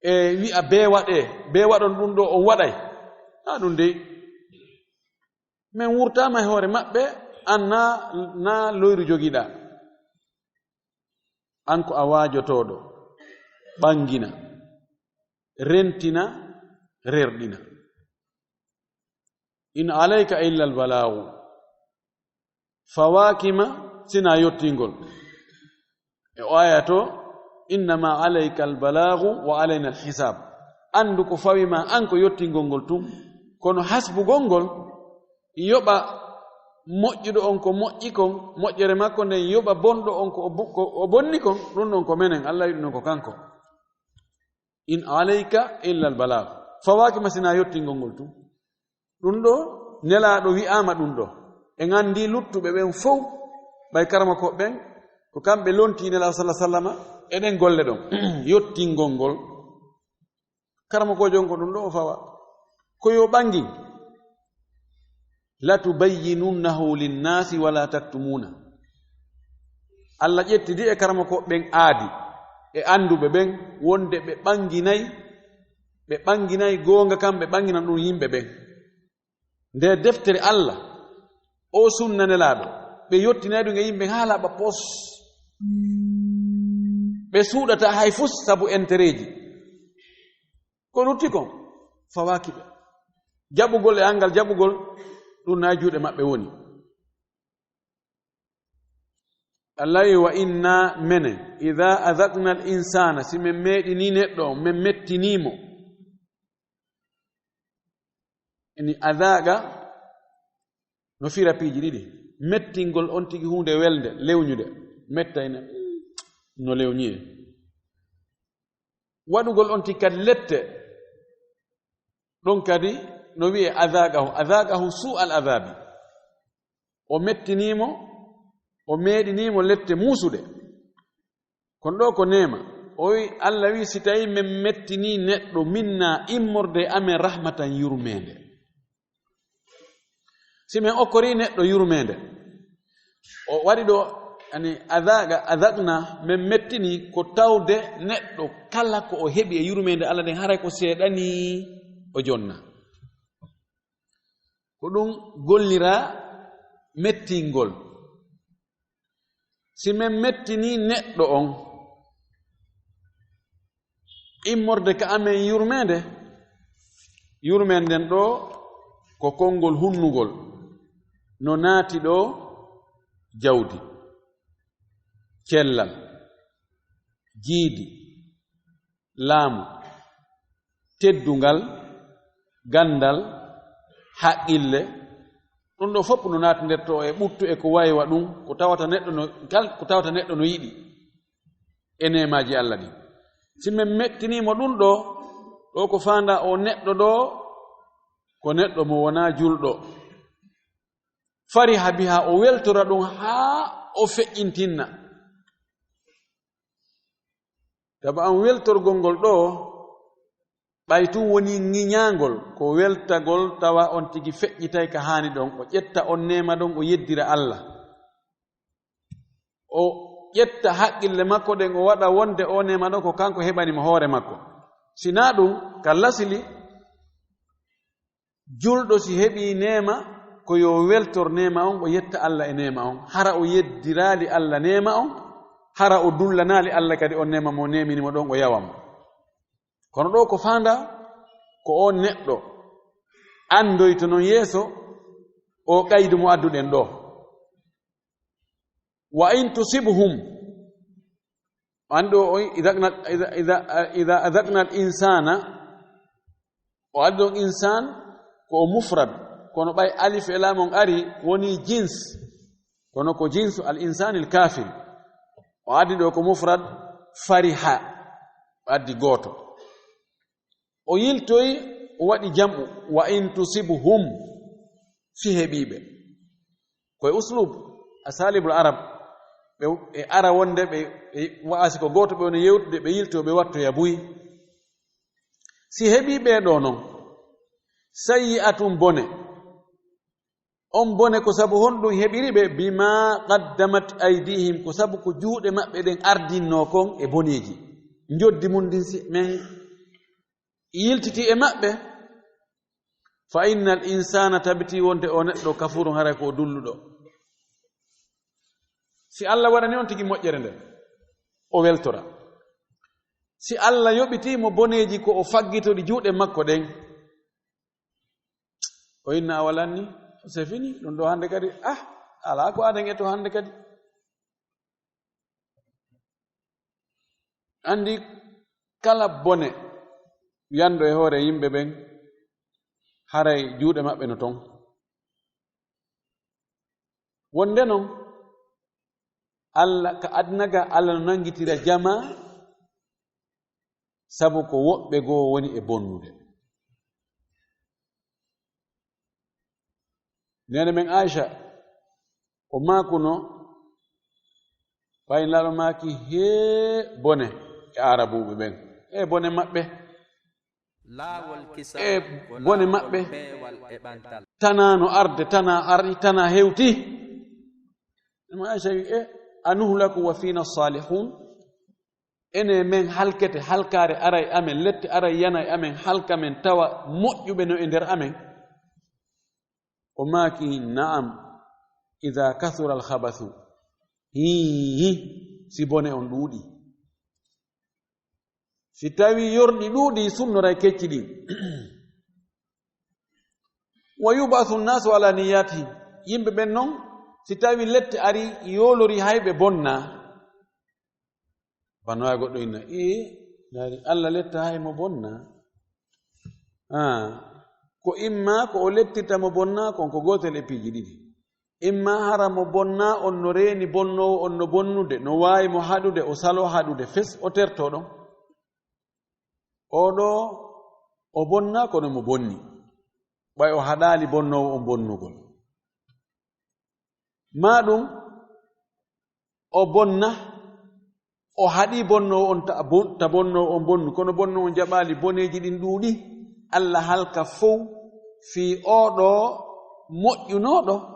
e wi'a bee waɗee, bee waɗon ɗum ɗo on waɗay. Naa ɗum dey. Min wurtaama e hoore maɓɓe, an naa, naa loyru jogiɗaa. An ko a waajotooɗo, ɓangina, rentina, rerɗina. In alayka illa al balaagu. Fawaakima sina yottingol. E o aya to, "Innama alayka al balaagu wa alayna al hisaab." Anndu ko fawi ma an ko yottingol ngol tun. Kono hasbugol ngol, yoɓa moƴƴuɗo on ko moƴƴi kon, moƴƴere makko nden, yoɓa bonɗo on ko o bu-, ko o bonni kon, ɗum ɗon ko menen, Allah yiɗi ɗum ko kanko. In alayka illa al balaagu. Fawaakima sina yottingol ngol tun. Ɗum ɗo, nelaaɗo wi'aama ɗum ɗo. En anndi luttuɓe ɓen fow. Ɓay karamokooɓe ɓen, ko kamɓe lontii Nelaaɗo sallallaahu alayhi wa sallama e ɗen golle ɗon. Yottingol ngol. Karamokoojo on ko ɗum ɗo o fawa. Ko yo ɓangin. "Latubayyinunnahu linnaasi wala taktumuna." Allah ƴettidi e karamokooɓe ɓen aadi, e annduɓe ɓen, wonde ɓe ɓanginay, ɓe ɓanginay goonga kan, ɓe ɓanginan ɗum yimɓe ɓen. Nde deftere Allah, o sunna Nelaaɗo, ɓe yottinay ɗum e yimɓe haa laaɓa pos. Ɓe suuɗata hay fus sabu entereeji. Ko lutti kon, fawaaki ɓe. Jaɓugol e anngal jaɓugol, ɗum na e juuɗe maɓɓe woni. Allah wi, "Wa inna menen, idha adhaqna al insana, si men meeɗini neɗɗo on, men mettinii mo." Ini adhaqa no fira piiji ɗiɗi. Mettingol on tigi huunde welnde, lewñude, mettayna no lewñi e. Waɗugol on tigi kadi lette, ɗon kadi no wi'e adhaqahu, adhaqahu su al adhabi. O mettinii mo, o meeɗinii mo lette muusuɗe. Kono ɗo ko neema. O wi, Allah wi, si tawi men mettinii neɗɗo minna immorde e amen rahmatan yurmeende. Si men okkorii neɗɗo yurmeende, o waɗi ɗo, ani, adhaqa, adhaqna, men mettinii ko tawde neɗɗo kala ko o heɓi e yurmeende Allah nden haray ko seeɗanii o jonna. Ko ɗum gollira mettingol. Si men mettinii neɗɗo on, immorde ka amen yurmeende, yurmeende nden ɗo ko konngol hunnugol, no naati ɗo jawdi, cellal, jiidi, laamu, teddungal, ganndal, haqqille, ɗum ɗo fof no naati nder to e ɓuttu e ko waywa ɗum, ko tawata neɗɗo no, kal-, ko tawata neɗɗo no yiɗi e neemaaji Allah ɗin. Si men mettinii mo ɗum ɗo, ɗo ko faanda o neɗɗo ɗo, ko neɗɗo mo wonaa julɗo. Fariha biha, o weltora ɗum haa o feƴƴintinna. Tawa an weltorgol ngol ɗo, ɓay tun woni ŋiñaangol, ko weltagol tawa on tigi feƴƴitay ka haani ɗon, o ƴetta on neema ɗon, o yeddira Allah. O ƴetta haqqille makko ɗen, o waɗa wonde o neema ɗon ko kanko heɓani mo hoore makko. Sinaa ɗum, ka lasili, julɗo si heɓii neema, ko yo weltor neema on, o yetta Allah e neema on. Hara o yeddiraali Allah neema on, hara o dullanaali Allah kadi on neema mo neemini mo ɗon, o yawa mo. Kono ɗo ko faanda, ko on neɗɗo andoyto non yeeso o qaydu mo adduɗen ɗo. "Wa in tusibhum." An ɗo o, idha, idha, idha, idha adhaqna al insana, o addi ɗon insan ko o mufrad, kono ɓay alif e lam on ari woni jins, kono ko jinsu al insanil kafir. O addi ɗo ko mufrad, fariha, o addi gooto. O yiltoyi, o waɗi jam'u, "Wa in tusibhum", si heɓii ɓe. Ko e uslub, asalibul arab, ɓe, e ara wonde ɓe, ɓe wa'asi ko gooto, ɓe woni yewtude, ɓe yilto, ɓe wattoya buy. Si heɓii ɓe ɗo non, sayyi'atun bone, on bone ko sabu honɗum heɓiri ɓe? "Bima qaddamat aydihim", ko sabu ko juuɗe maɓɓe ɗen ardinnoo kon e boneeji. Njoddi mun ndin si men yiltiti e maɓɓe, "fa innal insana", tabiti wonde o neɗɗo, "kafurun", haray ko o dulluɗo. Si Allah waɗani on tigi moƴƴere nden, o weltora. Si Allah yoɓitii mo boneeji ko o faggitori juuɗe makko ɗen, o inna a walanni, c'est fini, ɗum ɗo hannde kadi, ah, alaa ko aden e to hannde kadi. Anndi kala bone yanndo e hoore yimɓe ɓen, haray juuɗe maɓɓe no ton. Wonde non, Allah, ka aduna ga, Allah no nanngitira jamaa, sabu ko woɓɓe goo woni e bonnude. Neene men Aisha, o maakuno, Ɓay Nulaaɗo maaki, "Hee bone e Aarabuuɓe ɓen, e bone maɓɓe, Laawol kisa e ko bone laawol maɓɓe, peewal e ɓantal. Tanaa no arde, tanaa ari, tanaa hewti." Nana Aysa wi, "E, a nuhlaku wa fiina saalihun? Ene men halkete, halkaare aray amen, lette aray yanay amen, halka men tawa moƴƴuɓe no e nder amen?" O maaki, "Na'am, idaa kasura al-khabathu." Hii, si bone on ɗuuɗi. Si tawi yorɗi ɗuuɗi, sunnoray kecci ɗin. "Wa yub'athu an-naasu alaa niyyatihim." Yimɓe ɓen non, si tawi lette ari, yoolori hay ɓe bonna. Banoya goɗɗo inna, "Ee, ndaari, Alla letta hay mo bonna." Ah, ko imma ko o lettirta mo bonna kon ko gootel e piiji ɗiɗi. Imma hara mo bonna on no reeni bonnoowo on no bonnude, no waawi mo haɗude, o saloo haɗude, fes o tertoo ɗon. Oo ɗoo, o bonna kono mo bonni. Ɓay o haɗaali bonnoowo on bonnugol. Maa ɗum, o bonna, o haɗi bonnoowo on ta, bon-, ta bonnoowo on bonnu, kono bonnoowo on jaɓaali, boneeji ɗin ɗuuɗi, Alla halka fow fii oo ɗoo moƴƴunooɗo.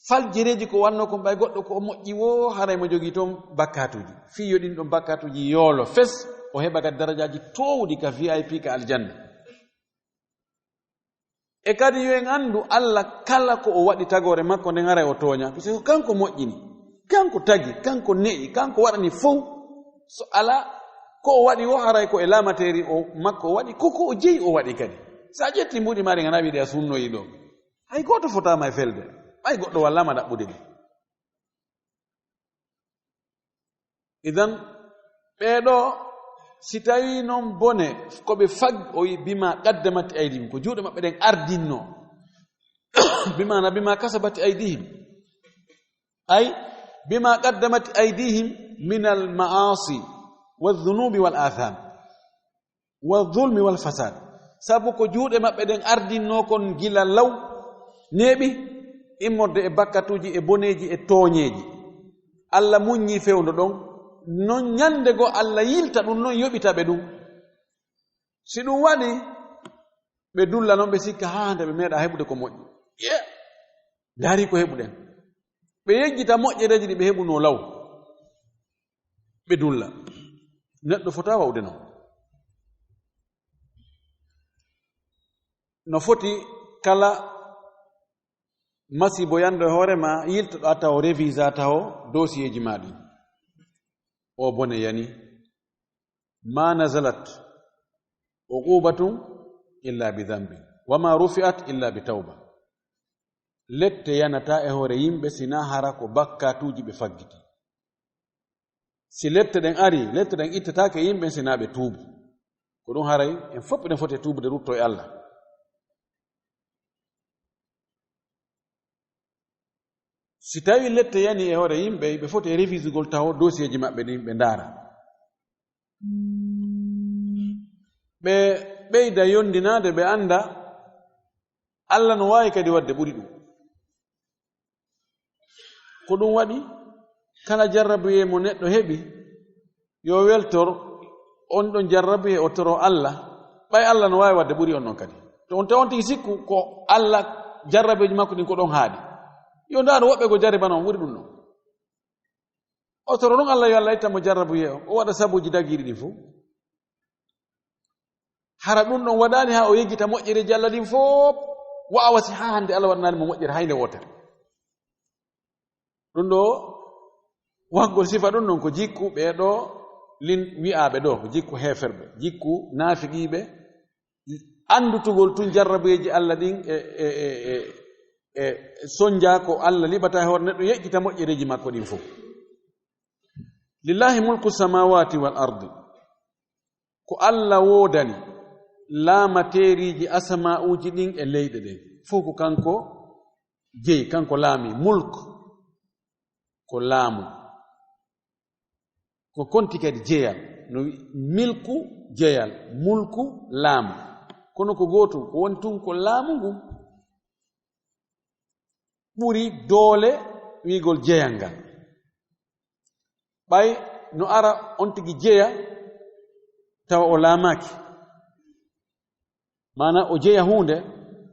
Faljireeji ko wannoo kon, ɓay goɗɗo ko o moƴƴi woo, haray mo jogii ton bakkaatuuji. Fii yo ɗin ɗon bakkaatuuji yoolo fes, o heɓa kadi darajaaji toowuɗi ka V I P ka aljanna. E kadi yo en anndu Alla kala ko o waɗi tagoore makko nden haray o tooña. Parce que kanko moƴƴini, kanko tagi, kanko ne'i, kanko waɗani fow. So alaa ko o waɗi woo haray ko e laamateeri o makko o waɗi, ko ko o jeyi o waɗi kadi. Sa ƴetti mbuuɗi maaɗi ngana wiide a sunnoyi ɗo. Hay gooto fotaama e felde. Ɓay goɗɗo wallaama ɗaɓɓude ɗi. Idan, ɓee ɗoo, si tawii non bone, ko ɓe fag-, o wi, "Bima qaddamat aydihim", ko juuɗe maɓɓe ɗen ardinnoo. Bi maana, "Bima kasabat aydihim." Ay, "Bima qaddamat aydihim min al-ma'asi, wa dhunubi wal atham." Wa zulmi wal fasad. Sabu ko juuɗe maɓɓe ɗen ardinnoo kon gila law, neeɓi, immorde e bakkatuuji, e boneeji, e tooñeeji. Alla muññii fewndo ɗon, non ñande goo Alla yilta ɗum, non yoɓita ɓe ɗum. Si ɗum waɗi, ɓe dulla non, ɓe sikka haa hande ɓe meeɗa heɓude ko moƴƴi. Ye, ndaari ko heɓuɗen. Ɓe yejjita moƴƴereeji ɗi ɓe heɓunoo law. Ɓe dulla. Neɗɗo fota wa'ude non. No foti kala masiibo yanndo e hoore ma, yiltoɗaa taho, revisa taho dossier ji ma ɗin. O bone yani. "Ma nazalat uqubatun illa bi dhanbin, wa ma rufi'at illa bi tawba." Lette yanataa e hoore yimɓe sinaa hara ko bakkaatuuji ɓe faggiti. Si lette ɗen ari, lette ɗen ittataake e yimɓe sinaa ɓe tuubu. Ko ɗum haray en fof eɗen foti e tuubude rutto e Alla. Si tawi lette yani e hoore yimɓe, ɓe foti e revisugol taho dossier ji maɓɓe ɗin ɓe ndaara. Ɓe ɓeyda yondinaade, ɓe annda Alla no waawi kadi waɗde ɓuri ɗum. Ko ɗum waɗi, kala jarrabuyee mo neɗɗo heɓi, yo weltor on ɗon jarrabuyee, o toro Alla, ɓay Alla no waawi waɗde ɓuri on ɗon kadi. To on tawi on tigi sikku ko Alla jarrabeeji makko ɗin ko ɗon haaɗi. Yo ndaaru woɓɓe ko jarribano on ɓuri ɗum ɗon. O toro ɗum Alla, yo Alla itta mo jarrabuyee o, o waɗa sabuuji dagiiɗi ɗin fof. Hara ɗum ɗon waɗaali haa o yejjita moƴƴereeji Alla ɗin fof, wa'awa si haa hannde Alla waɗanaali mo moƴƴere hay nde wootere. Ɗum ɗo, wahgol sifa ɗum ɗon ko jikku ɓee ɗo lin-, wi'aaɓe ɗo, ko jikku heeferɓe, jikku naafiqiiɓe, anndutugol tun jarrabuyeeji Alla ɗin e, e, e, e, e sonjaa ko Alla liɓata e hoore neɗɗo, yeƴƴita moƴƴereeji makko ɗin fof. Lillahi mulku samawati wal ardi. Ko Alla woodani laamateeriiji asamaa'uuji ɗin e leyɗe ɗen. Fof ko kanko jeyi, kanko laami. Mulk ko laamu. Ko konti kadi jeyal. No wi-, milku jeyal, mulku laamu. Kono ko gootum, ko woni tun ko laamu ngun ɓuri doole wi'ugol jeyal ngal. Ɓay no ara on tigi jeya, tawa o laamaaki. Maana o jeya huunde,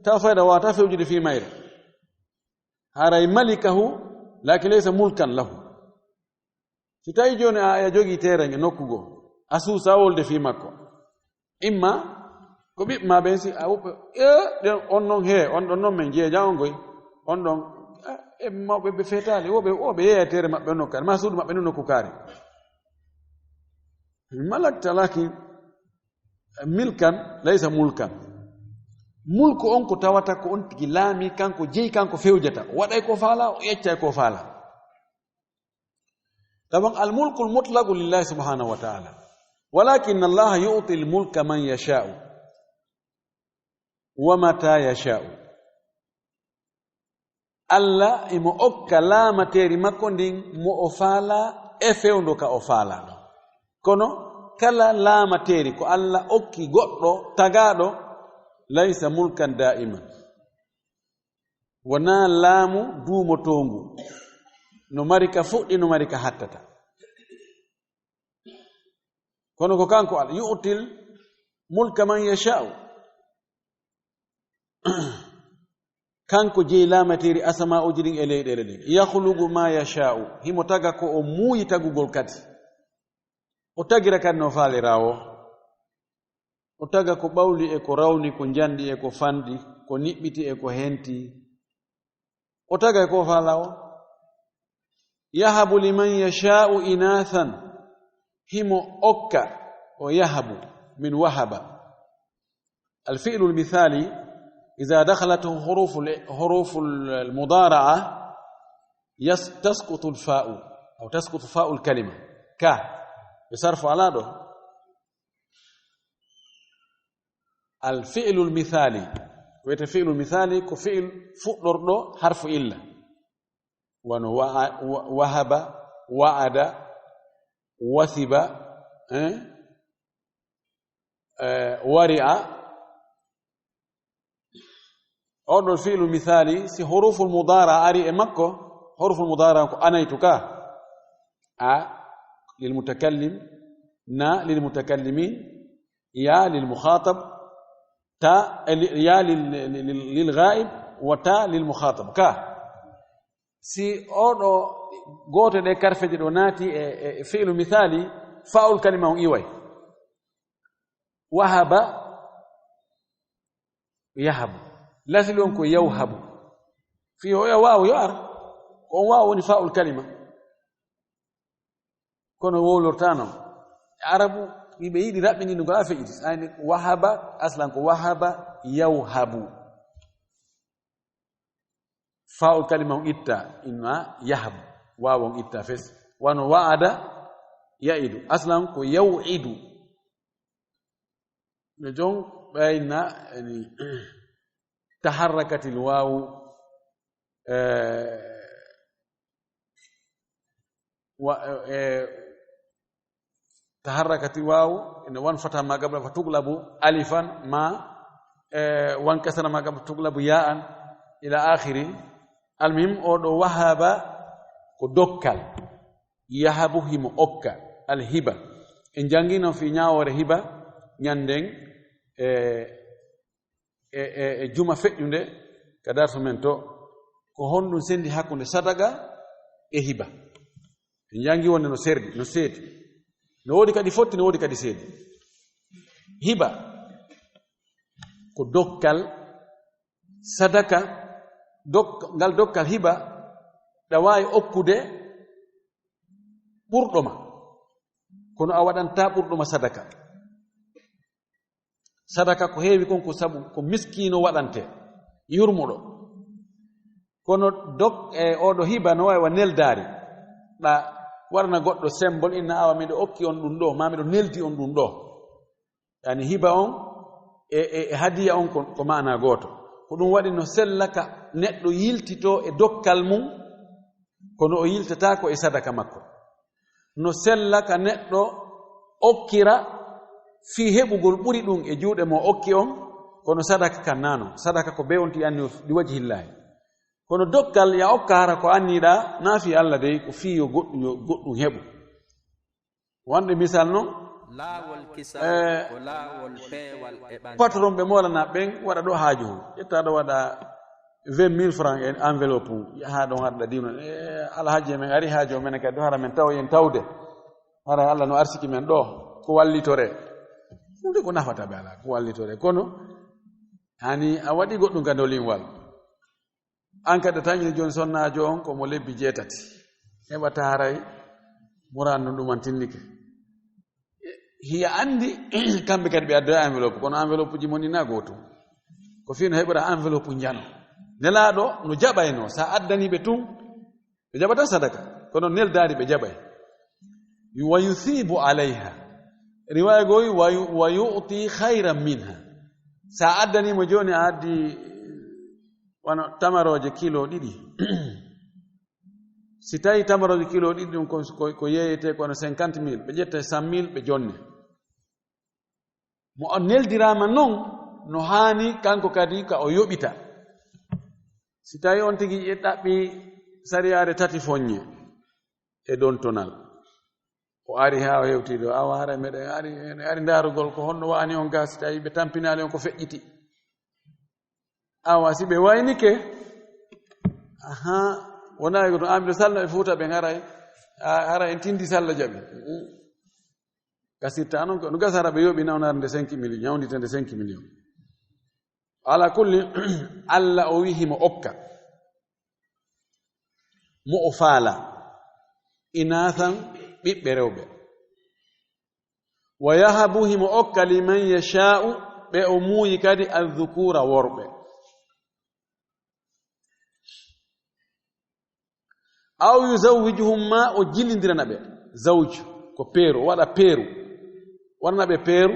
tawa fayda waawata fewjude fii mayre. Haray malikahu, laakin laysa mulkan lahu. Si tawi jooni a, a jogii teeren e nokku goo, a suusaa wolde fii makko. Imma ko ɓiɓɓe maa ɓen, si a woɓɓe, e, ɗen, on non, hee, on ɗon non men jeeja on goy. On ɗon, a, e mawɓe ɓe feetaali, woɓe, woɓe yeeya teere maɓɓe on nokkaari, maa suudu maɓɓe on nokku kaari. Malakta, laakin milkan laysa mulkan. Mulku on ko tawata ko on tigi laami, kanko jeyi, kanko fewjata. O waɗay ko faala, o yeccay ko faala. Tawan al mulkul mutlaqu lillahi subhanahu wa ta'ala. Walakin Allah yu'ti al mulka man yasha'u wa mata yasha'u. Alla imo okka laamateeri makko ndin mo o faala e fewndo ka o faala ɗon. Kono kala laamateeri ko Alla okki goɗɗo tagaaɗo, laysa mulkan daa'iman. Wonaa laamu duumotoongu. No mari ka fuɗɗi, no mari ka hattata. Kono ko kanko Alla, yu'til mulka man yasha'u. Kanko jeyi laamateeri asama'uuji ɗin e leyɗeele ɗin. Yakhluqu ma yasha'u. Himo taga ko o muuyi tagugol kadi. O tagira kadi no faalira o. O taga ko ɓawli e ko rawni, ko njanɗi e ko fanɗi, ko niɓɓiti e ko henti. O taga e ko faala o. Yahabu liman yasha'u inathan. Himo okka, o yahabu, min wahaba. Al fi'lu al mithali, idha dakhalat hurufu al, hurufu al mudara'a, yas-, tasqutu al fa'u, aw tasqutu fa'u al kalima. Ka, ɓe sarfu ala ɗo. Al fi'lul mithali. Ko wiyete fi'lul mithali ko fi'il fuɗɗorɗo harfu illa. Wano wa'a-, wa-, wahaba, wa'ada, wathiba, eh? Eh, wari'a. Oɗo fi'lu mithali, si huruful mudara ari e makko, huruful mudara ko anaytu ka. A lil mutakallim, na lil mutakallimin, ya lil mukhatab, ta, eh, li-, ya lil, lil, lil ghaib, wa ta lil mukhatab. Ka. Si oɗo gooto ɗe karfeje ɗo naati e, e, e fi'lu mithali, fa'ul kalima on iway. Wahaba, yahabu. Lasli on ko yawhabu. Fii o ya waawu yo ar. Ko on waawu woni fa'ul kalima. Kono wowlorta non. Arabu, ɓe yiɗi raɓɓininde ko a feƴƴiti. Ayni wahaba, aslan ko wahaba, yawhabu. Fa'ul kalima on itta, inna yahabu. Waawu on itta fes. Wano wa'ada, ya'idu. Aslan ko yaw'idu. Ɓe jon ɓayna, yani, taharrakatil waawu, eh, wa-, eh, taharrakatil waawu, ene wan fata ma qabla fa tuglabu alifan ma, eh, wan kasra ma qabla tuglabu ya'an ila akhiri. Almuhim, oɗo wahaba ko dokkal. Yahabu himo okka. Alhiba. En janngi non fii ñaawoore hiba ñannden, eh, e, e, e juma feƴƴunde ka darsu men to, ko honɗun sendi hakkunde sadaka e hiba. En janngi wonde no serdi, no seedi. No woodi kadi fotti, no woodi kadi seedi. Hiba ko dokkal sadaka, dok-, ngal dokkal hiba, ɗa waawi okkude ɓurɗo ma. Kono a waɗantaa ɓurɗo ma sadaka. Sadaka ko heewi kon ko sabu ko miskiino waɗante, yurmuɗo. Kono dok-, e oɗo hiba no waawi wa neldaari. Ɗa waɗana goɗɗo sembol, inna awa miɗo okki on ɗum ɗo, maa miɗo neldi on ɗum ɗo. Yani hiba on e, e, e hadiya on ko, ko maana gooto. Ko ɗum waɗi no sella ka neɗɗo yiltitoo e dokkal mum, kono o yiltataako e sadaka makko. No sella ka neɗɗo okkira fii heɓugol ɓuri ɗum e juuɗe mo okki on, kono sadaka kan naano. Sadaka ko bewonti anni ɗi wajhillaahi. Kono dokkal ya okka hara ko anniɗaa, naa fii Alla dey, ko fii yo goɗɗum, yo goɗɗum heɓu. Wonde misal noon, laawol kisal, eh, ko laawol peewal e ɓange. Patron ɓe moolanaa ɓen waɗa ɗo haaju, ƴetta ɗo waɗa vingt mille francs e enveloppe, yaha ɗon arɗa dino, eh, alhaji men ari haaju men kadi, hara men tawa yen tawde, hara Allah no arsiki men ɗo, ko wallitore. Ɗum de ko nafata ɓe alaa, ko wallitore. Kono, hani a waɗi goɗɗum ka dolinwal. An kadi a tañi jooni sonnaajo on ko mo lebbi jeetati. Heɓata haray muraan no ɗum an tinnike. Hiya anndi, kamɓe kadi ɓe addoya enveloppe, kono enveloppe ji mon ina gootum. Ko fii no heɓora enveloppe njano. Nelaaɗo no jaɓayno, sa addani ɓe tun, ɓe jaɓata sadaka, kono neldaari ɓe jaɓay. Wa yusibu alayha. Riwaaya goo wi, wa yu-, wa yu'ti khayran minha. Sa addani mo jooni, a addi wano tamarooje kilo ɗiɗi. Si tawi tamarooje kilo ɗiɗi ɗum ko, ko, ko yeeyete kono cinquante mille, ɓe ƴetta cent mille, ɓe jonne. Mo o neldiraama non, no haani kanko kadi ka o yoɓita. Si tawi on tigi ɗaɓɓi sariyaare tati foññe e dontonal, o ari haa o hewti ɗo, awa hara meɗen ari, meɗen ari ndaarugol ko honno wa'ani on gaa, si tawi ɓe tampinaali on ko feƴƴiti. Awa si ɓe waynike, aha, wonaa ko to an miɗo salno e Fuuta ɓen haray, a, haray en tindi salla jaɓi. Gasirta non ko no gasara ɓe yoɓi nawnare nde cinq millions, ñawndite nde cinq millions. Ala kulli, Alla o wi himo okka mo o faala, inaasan, ɓiɓɓe rewɓe. Wa yahabu, himo okka, liman yashaa'u, ɓe o muuyi kadi, adh-dhukuura, worɓe. Aw yuzawwijuhum, ma o jilindirana ɓe. Zawj ko peeru, o waɗa peeru. Waɗana ɓe peeru,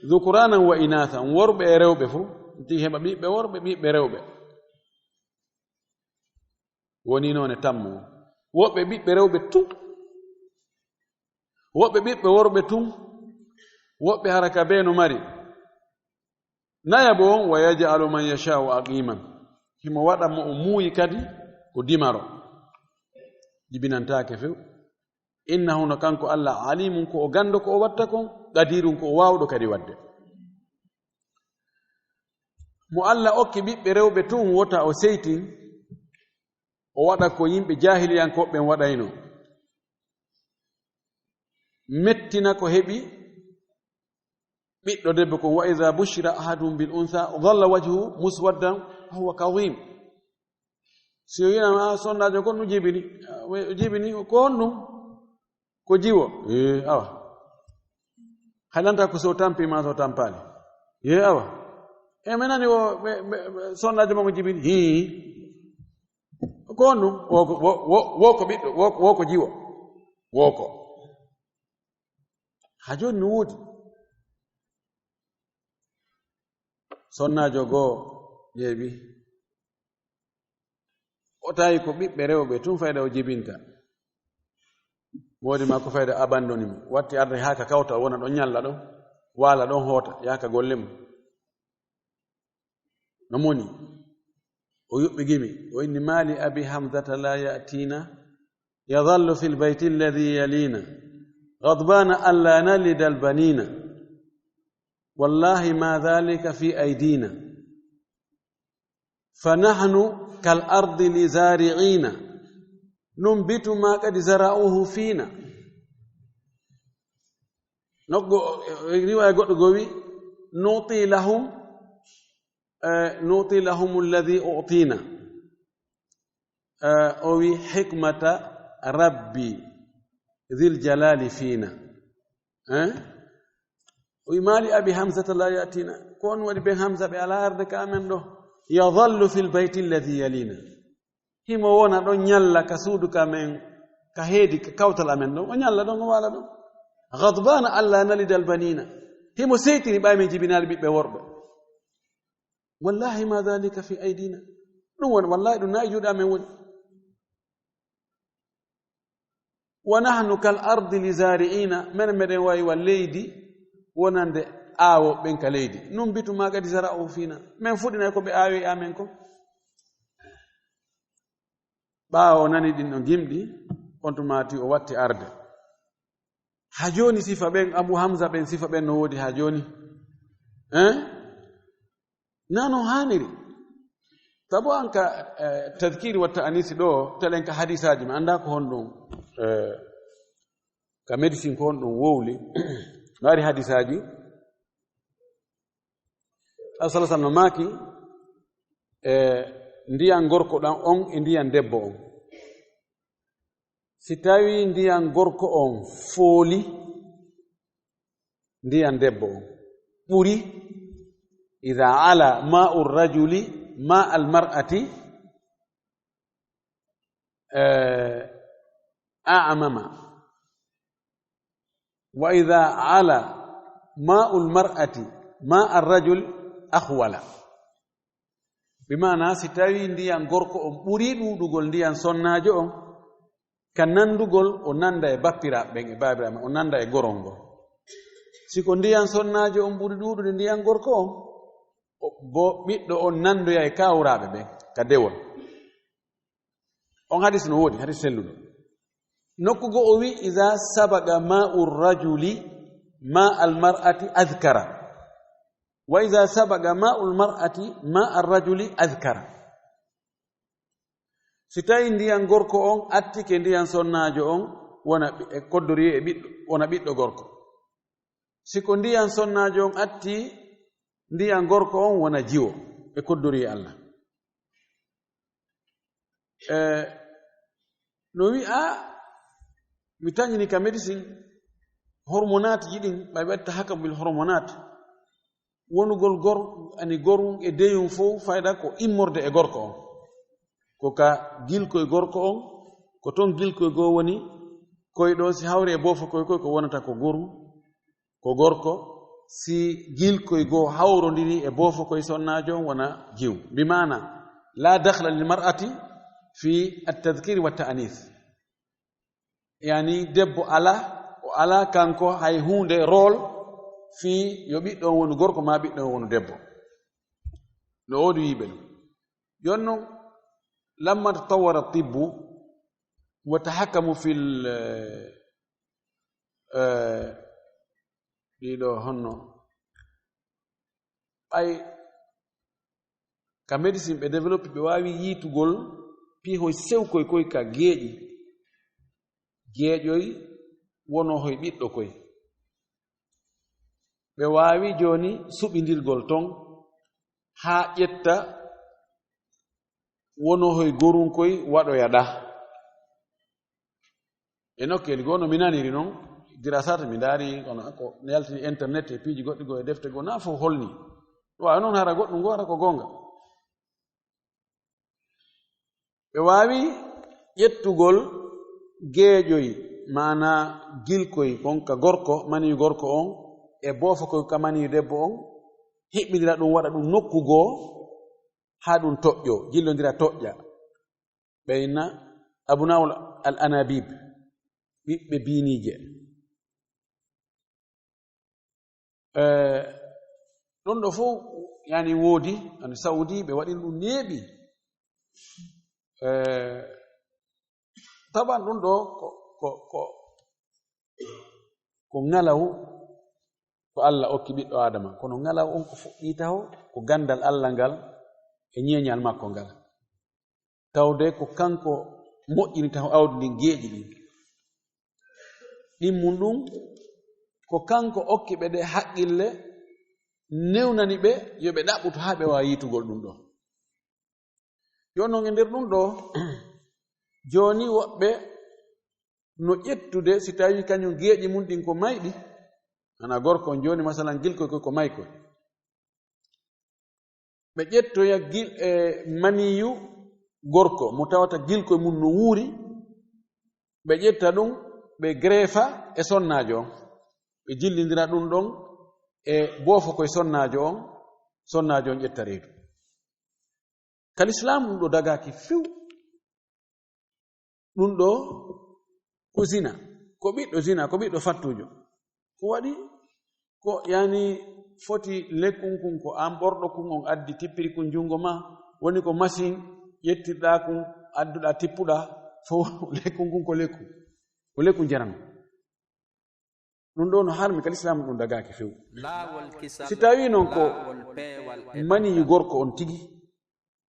dhukuraanan wa inaathan, worɓe e rewɓe fof. Ti heɓa ɓiɓɓe worɓe, ɓiɓɓe rewɓe. Woni noon e tammo. Woɓɓe ɓiɓɓe rewɓe tun. Woɓɓe ɓiɓɓe worɓe tun. Woɓɓe hara ka bee no mari. Nayaɓo on, wa yaj'alu man yasha'u aqiman. Himo waɗa mo o muuyi kadi ko dimaro. Jibinantaake few. Innahu, no kanko Alla, alimun, ko o ganndo ko o watta kon, qadirun, ko o waawɗo kadi waɗde. Mo Alla okki ɓiɓɓe rewɓe tun, wota o seytin, o waɗa ko yimɓe jaahiliyankooɓe ɓen waɗayno. Mettina ko heɓi ɓiɗɗo debbo kon, wa idha bushira ahaduhum bil untha dhalla wajhuhu muswaddan wa huwa kadhim. Si o wi'ama, "Ah, sonnaajo kon no jibini, ah, we-, o jibini, ko honɗum? Ko jiwo?" Eh, awa. Haylanta ko so tampi ma so tampaali. Eh, awa. E men nani o, ɓe, ɓe, ɓe, sonnaajo makko jibini. Hii. Ko honɗum? Wo ko, wo, wo, wo ko ɓiɗɗo, wo, wo ko jiwo. Wo ko. Haa jooni no woodi. Sonnaajo goo ƴeeɓi. O tawi ko ɓiɓɓe rewɓe tun fayda o jibinta. Moodi ma ko fayda abandoni mo. Watti arde haa ka kawta o wona ɗon ñalla ɗon. Waala ɗon hoota, yaha ka golle mum. No moni, o yuɓɓi gimi, o inni: "Mali abi Hamzata la ya'tina, yadhallu fil bayti alladhi yalina, ghadbana alla nalida al banina. Wallahi ma dhalika fi aydina. Fa nahnu kal ardi li zari'ina, numbitu ma qad zara'uhu fina." Nokku, riwaya goɗɗo goo wi: "Nu'ti lahum, eh, nu'ti lahum alladhi u'tina." Eh, o wi: "Hikmata rabbi dhil jalali fina." Eh? O wi: "Mali abi Hamzata la ya'tina." Ko on waɗi ben Hamza ɓe alaa arde ka amen ɗo? "Yadhallu fil bayti alladhi yalina." Himo wona ɗon ñalla ka suudu ka men, ka heedi, ka kawtal amen ɗon. O ñalla ɗon, o waala ɗon. "Ghadbana alla nalida al banina." Himo seytini ɓay men jibinaali ɓiɓɓe worɓe. "Wallahi ma dhalika fi aydina." Ɗum woni, wallahi ɗum na e juuɗe amen woni. "Wa nahnu kal ardi li zari'ina." Men meɗen wayi wa leydi wonande aawo ɓen ka leydi. "Numbitu ma qad zara'u fina." Men fuɗinay ko ɓe aawi e amen kon. Ɓaawo o nani ɗin ɗon gimɗi, on tuma ti o watti arde. Haa jooni sifa ɓen, Abu Hamza ɓen sifa ɓen no woodi haa jooni. Eh? Naa no haaniri. Tabo an ka, eh, tadkiri wa ta'anisi ɗo, telen ka hadisaaji, mi anndaa ko honɗum, eh, ka médecine ko honɗum wowli. No ari hadisaaji. Sallallahu alaihi wasallam maaki, eh, ndiyan gorko ɗan on e ndiyan debbo on. Si tawii ndiyan gorko on fooli ndiyan debbo on, ɓuri, idha ala ma'u rajuli ma'al mar'ati, eh, a'mama. Wa idha ala ma'ul mar'ati ma'ar rajul akhwala. Bi maana, si tawii ndiyan gorko on ɓuri ɗuuɗugol ndiyan sonnaajo on, ka nanndugol, o nannda e bappiraaɓe ɓen e baabiraaɓe ɓen, o nannda e gorol ngol. Si ko ndiyan sonnaajo on ɓuri ɗuuɗude ndiyan gorko on, o, bo ɓiɗɗo on nanndoya e kawraaɓe ɓen ka dewol. On hadis no woodi, hadis selluɗo. Nokku goo o wi, "Iza sabaga ma'u rajuli ma'al mar'ati azkara. Wa iza sabaga ma'ul mar'ati ma'ar rajuli azkara." Si tawii ndiyan gorko on atti ke ndiyan sonnaajo on, wona ɓi-, e koddori e ɓiɗɗo, wona ɓiɗɗo gorko. Si ko ndiyan sonnaajo on atti ndiyan gorko on, wona jiwo e koddori e Allah. Eh, no wi'a, mi tañini ka médecine, hormonat ji ɗin, ɓay ɓe watta haka bil hormonat. Wonugol gor-, ani gorum e deyum fow fayda ko immorde e gorko on. Ko ka gilkoy gorko on, ko ton gilkoy goo woni, koy ɗon si hawri e boofo koy koy ko wonata ko gorum, ko gorko, si gilkoy goo hawrondiri e boofo koy sonnaajo on wona jiw. Bi maana, la dakhla lil mar'ati fi at-tadhkir wa ta'anis. Yani debbo ala, o ala kanko hay huunde rôle fii yo ɓiɗɗo on wonu gorko maa ɓiɗɗo on wonu debbo. No woodi wiiɓe ɗum. Yon non, lamma tatawwara tibbu wa tahakkamu fil, eh, eh, ɗiɗo honno, ɓay ka médecine ɓe développe, ɓe waawi yiitugol piihoy sewkoy koy ka geeƴi, geeƴoy wonoo hoy ɓiɗɗo koy. Ɓe waawi jooni suɓindirgol ton haa ƴetta wonoo hoy gorunkoy waɗoya ɗa. E nokkeeli goo no mi naniri non, dirasat mi ndaari, kono ko yaltini internet e piiji goɗɗi goo e defte goo, naa fof holni. Waawi non hara goɗɗum goo, hara ko goonga. Ɓe waawi ƴettugol geeƴoy, maanaa gilkoy kon ka gorko, maniyu gorko on, e boofo koy ka maniyu debbo on, hiɓɓindira ɗum, waɗa ɗum nokku goo, haa ɗum toƴƴoo, jillondira toƴƴa. Ɓeyna abnaul al anabib, ɓiɓɓe biiniije. Eh, ɗum ɗo fof, yani, woodi, yani, Saudi, ɓe waɗi ɗum neeɓi. Eh, taban ɗum ɗo ko, ko, ko, ko ngalaw ko Allah okki ɓiɗɗo Adama. Kono ngalaw on ko fuɗɗii taho, ko ganndal Allah ngal e ñeeñal makko ngal. Tawde ko kanko moƴƴini taho awdi ndin, geeƴi ɗin. Ɗimmun ɗum, ko kanko okki ɓe ɗe haqqille, newnani ɓe, yo ɓe ɗaɓɓutu haa ɓe waawa yiitugol ɗum ɗo. Yo non e nder ɗum ɗo, jooni woɓɓe no ƴettude, si tawii kañum geeƴi mun ɗin ko mayɗi, ana gorko on jooni, masalan, gilkoy koy ko maykoy. Ɓe ƴettoya gil-, e maniyu gorko, mo tawata gilkoy mun no wuuri, ɓe ƴetta ɗum, ɓe grefa e sonnaajo on, ɓe jillindira ɗum ɗon e boofo koy sonnaajo on, sonnaajo on ƴetta reedu. Ka Lislaam ɗum ɗo dagaaki few. Ɗum ɗo ko zina, ko ɓiɗɗo zina, ko ɓiɗɗo fattuujo. Ko waɗi? Ko, yani, foti lekkun kun, ko an ɓorɗo kun, on addi tippiri kun junngo ma, woni ko machine ƴettirɗaa kun, adduɗaa tippuɗaa, fof lekkun kun ko lekku, ko lekku njaram. Ɗum ɗo no harmi ka lislaam, ɗum dagaaki few. Si tawii noon ko maniyu gorko on tigi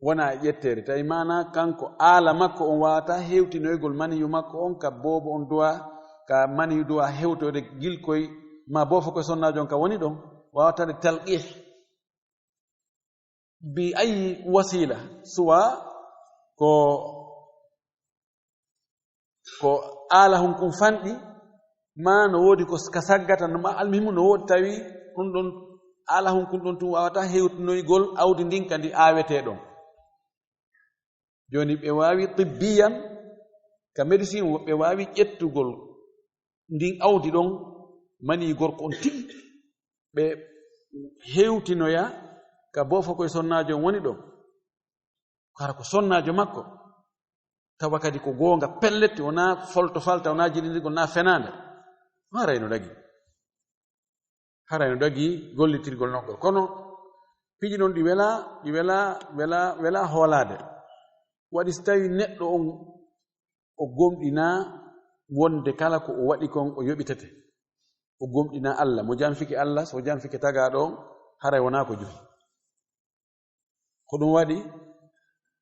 wona e ƴetteede, tawi maana kanko aala makko on waawata hewtinoygol maniyu makko on ka boobo on duwa, ka maniyu duwa hewtoyde gilkoy ma boofo koye sonnaajo on ka woni ɗon, waawata de talqiih. Bi ayi wasiila, suwa ko, ko aala hun kun fanɗi, ma no woodi ko ka saggata, no ma almuhimu no woodi tawi ɗum ɗon aala hun kun ɗon tun waawata hewtinoygol awdi ndin ka ndi aawetee ɗon. Jooni ɓe waawi tibbiyan, ka médecine, ɓe waawi ƴettugol ndin awdi ɗon, mani gorko on tigi, ɓe hewtinoya ka boofo koye sonnaajo on woni ɗon. Hara ko sonnaajo makko, tawa kadi ko goonga pellet, wonaa folto falta, wonaa jiɗindirgol, wonaa fenaande. Haray no dagi. Haray no dagi gollitirgol non ngol. Kono piiji ɗon ɗi welaa, ɗi welaa, welaa, welaa hoolaade. Waɗi si tawii neɗɗo on o gomɗinaa wonde kala ko o waɗi kon o yoɓitete. O gomɗinaa Alla, mo janfike Alla, so o janfike tagaaɗo on, haray wonaa ko juhi. Ko ɗum waɗi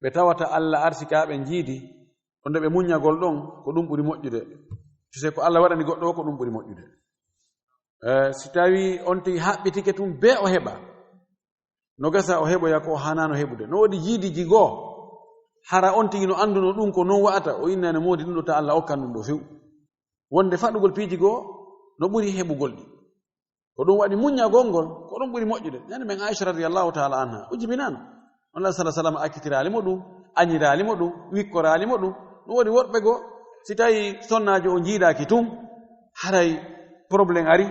ɓe tawata Alla arsikaaɓe njiidi, ko nde ɓe muññagol ɗon, ko ɗum ɓuri moƴƴude. Puisque ko Alla waɗani goɗɗo o, ko ɗum ɓuri moƴƴude. Eh, si tawii on tigi haɓɓitike tun bee o heɓa, no gasa o heɓoya ko o haanaano heɓude. No woodi jiidiiji goo, hara on tigi no annduno ɗum ko non wa'ata, o innani moodi ɗum ɗo ta Alla okkan ɗum ɗo few. Wonde faɗugol piiji goo no ɓuri heɓugol ɗi. Ko ɗum waɗi muññagol ngol, ko ɗum ɓuri moƴƴude. Nani men Aisha radiyallahu ta'ala anha, o jibinaano. On la sallallahu alaihi wasallam akkitiraali mo ɗum, añiraali mo ɗum, wikkoraali mo ɗum. No woodi worɓe goo, si tawi sonnaajo o jiidaaki tun, haray problème ari.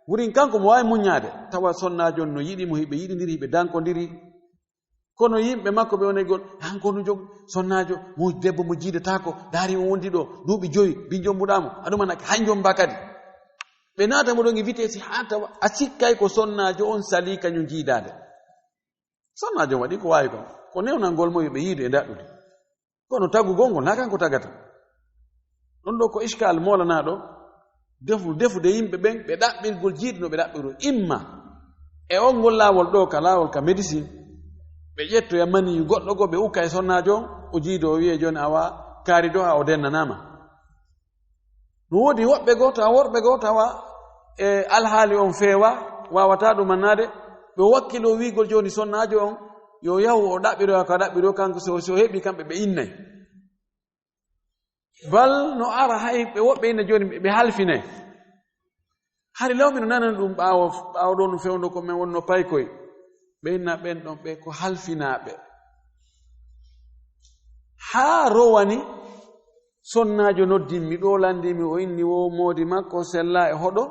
Wurin kanko mo waawi muññaade, tawa sonnaajo on no yiɗi mo, hiɓe yiɗindiri, hiɓe dankondiri. Kono yimɓe makko ɓe wonay gol, han ko no jog sonnaajo, mo debbo mo jiidataako, daari o wondi ɗo, duuɓi joyi, bin jombuɗaa mo, aɗuma nak, han jomba kadi. Ɓe naata mo ɗon e vitesse haa tawa, a sikkay ko sonnaajo on salii kañum jiidaade. Sonnaajo on waɗi ko waawi kon, ko newnangol mo yo ɓe yiide e ndaɗɗude. Kono tagugol ngol, na kanko tagata. Ɗon ɗo ko iskal moolanaaɗo, defu-, defude yimɓe ɓen, ɓe ɗaɓɓirgol jiidi no ɓe ɗaɓɓiroo. Imma e on ngol laawol ɗo, ka laawol ka médecine, ɓe ƴettoya maniyu goɗɗo goo, ɓe ukka e sonnaajo on, o jiidoo, o wi'e jooni awa kaari doha, o dennanaama. No woodi woɓɓe goo, tawa worɓe goo, tawa e alhaali on feewa, waawataa ɗumannaade, ɓe wakkiloo wi'gol jooni sonnaajo on, yo yahu o ɗaɓɓiroya ko ɗaɓɓiroo, kanko so, so heɓi kamɓe ɓe innay. Bal no ara hay ɓe woɓɓe inna jooni ɓe halfinay. Hari law mino nanani ɗum ɓaawo, ɓaawo ɗo no fewndo ko men wonno paykoy. Ɓe inna ɓen ɗon ɓe ko halfinaaɓe. Haa rowani sonnaajo noddimmi ɗo, landimi, o inni wo moodi makko sella e hoɗo.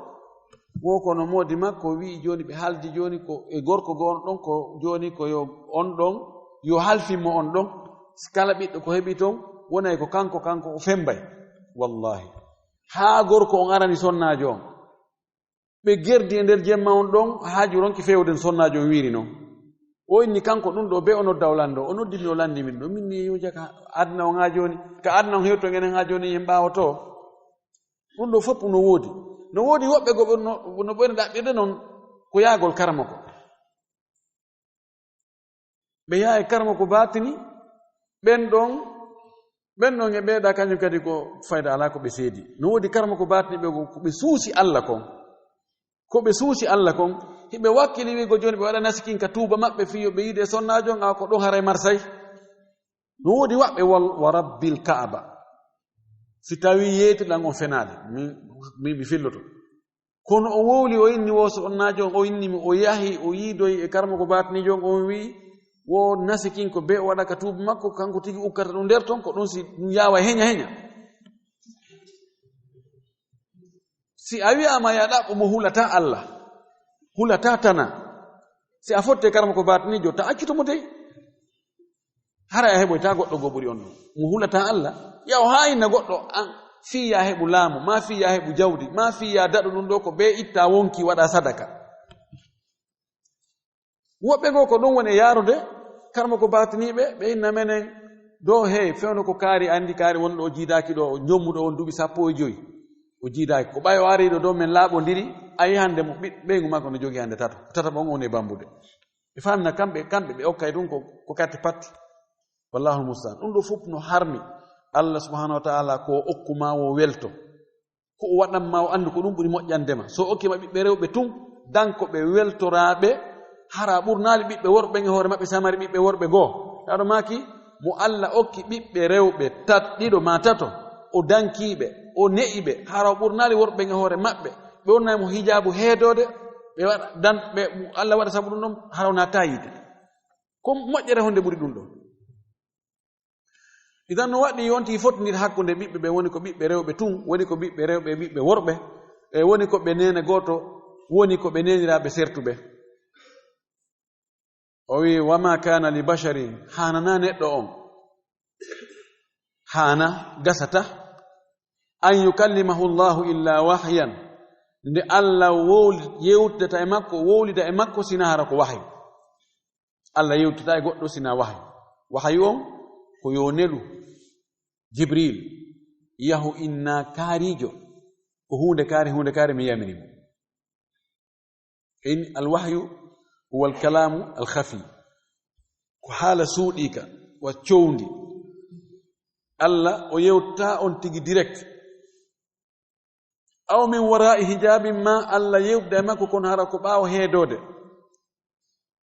Wo kono moodi makko wi'i jooni ɓe haldi jooni ko e gorko goo on ɗon ko jooni ko yo on ɗon, yo halfin mo on ɗon. Si kala ɓiɗɗo ko heɓi ton, wonay ko kanko, kanko o fembay. Wallahi. Haa gorko on arani sonnaajo on. Ɓe gerdi e nder jemma on ɗon, haaju ronki fewde sonnaajo on wiiri non. O inni kanko ɗum ɗo be o nodda o lando. O noddi mi o landi min ɗo. Min ni yo jaka adna on haa jooni. Ka adna on hewto ngenen haa jooni en ɓaawoto. Ɗum ɗo fof no woodi. No woodi woɓɓe go ɓe no, no ɓeyna ɗaɓɓirde noon ko yaagol karamoko. Ɓe yaha e karamoko baatini, ɓen ɗon, ɓen ɗon e ɓeeɗa kañum kadi ko fayda alaa ko ɓe seedi. No woodi karamoko baatini ɓe go, ko ɓe suusi Alla kon. Ko ɓe suusi Alla kon, hiɓe wakkili wiigo jooni ɓe waɗa nasikin ka tuuba maɓɓe fii yo ɓe yiide sonnaajo on, awa ko ɗon haray marsay. No woodi waɓɓe wal-, wa Rabbil Ka'aba. Si tawii yeetuɗan on fenaade, mi, mi, mi filloto. Kono o wowli, o inni wo sonnaajo on, o inni mi, o yahi, o yiidoyi e karamoko baatiniijo on, on wi'i, wo nasikin ko be o waɗa ka tuuba makko, kanko tigi ukkata ɗum nder ton, ko ɗum si ɗum yaawa heña heña. Si a wi'aama ya ɗaɓɓo mo hulataa Alla, hulataa tana, si a fotte karamoko baatiniijo, ta accito mo dey. Haray a heɓoytaa goɗɗo goo ɓuri on ɗon. Mo hulataa Alla, ya o haayina goɗɗo an, fii ya heɓu laamu, maa fii ya heɓu jawdi, maa fii ya daɗu ɗum ɗo ko bee itta wonki waɗa sadaka. Woɓɓe goo ko ɗum woni e yaarude, karamoko baatiniiɓe, ɓe inna menen, do hey, fewndo ko kaari anndi, kaari wonɗo o jiidaaki ɗo, o jommuɗo on duuɓi sappo e jowi. O jiidaaki. Ko ɓay o ari ɗo, ɗo men laaɓondiri, a yi hannde mo ɓiy-, ɓeyngu makko no jogii hannde tato. Tataɓo on woni e bambude. Ɓe faamina kamɓe, kamɓe ɓe okkay ɗum ko, ko katti patti. Wallaahu mustaan. Ɗum ɗo fof no harmi. Allah subhanahu wa ta'ala ko okku ma o welto. Ko o waɗan ma o anndu ko ɗum ɓuri moƴƴande ma. So okki ma ɓiɓɓe rewɓe tun, dan ko ɓe weltoraaɓe, hara ɓurnaali ɓiɓɓe worɓe ɓen e hoore maɓɓe, samari ɓiɓɓe worɓe goo. Aɗo maaki, mo Allah okki ɓiɓɓe rewɓe tat-, ɗiɗo maa tato, o danki ɓe, o ne'i ɓe, hara o ɓurnaali worɓe ɓen e hoore maɓɓe. Ɓe wonnay mo hijaabu heedoode, ɓe waɗa dan-, ɓe, Allah waɗa sabu ɗum ɗon, hara o naata yiite. Ko moƴƴere honde ɓuri ɗum ɗon? Idan no waɗi yonti fotinir hakkunde ɓiɓɓe ɓe, woni ko ɓiɓɓe rewɓe tun, woni ko ɓiɓɓe rewɓe e ɓiɓɓe worɓe, e woni ko ɓe neene gooto, woni ko ɓe neeniraaɓe sertuɓe. O wi, "Wa ma kana li basharin," haanana neɗɗo on, haana gasata, "an yukallimahu Allahu illa wahyan," nde Allah wowli-, yewtidata e makko, wowlida e makko, sina hara ko wahyu. Allah yewtata e goɗɗo sina wahayu. Wahayu on ko yo nelu Jibril, yahu inna kaarijo, ko huunde kaari, huunde kaari mi yamiri mo. In alwahyu huwa alkalamu alkhafi. Ko haala suuɗiika, wa cowndi. Allah o yewta on tigi direct. Aw min wara'i hijabin, ma Allah yewtida e makko, kono hara ko ɓaawo heedoode.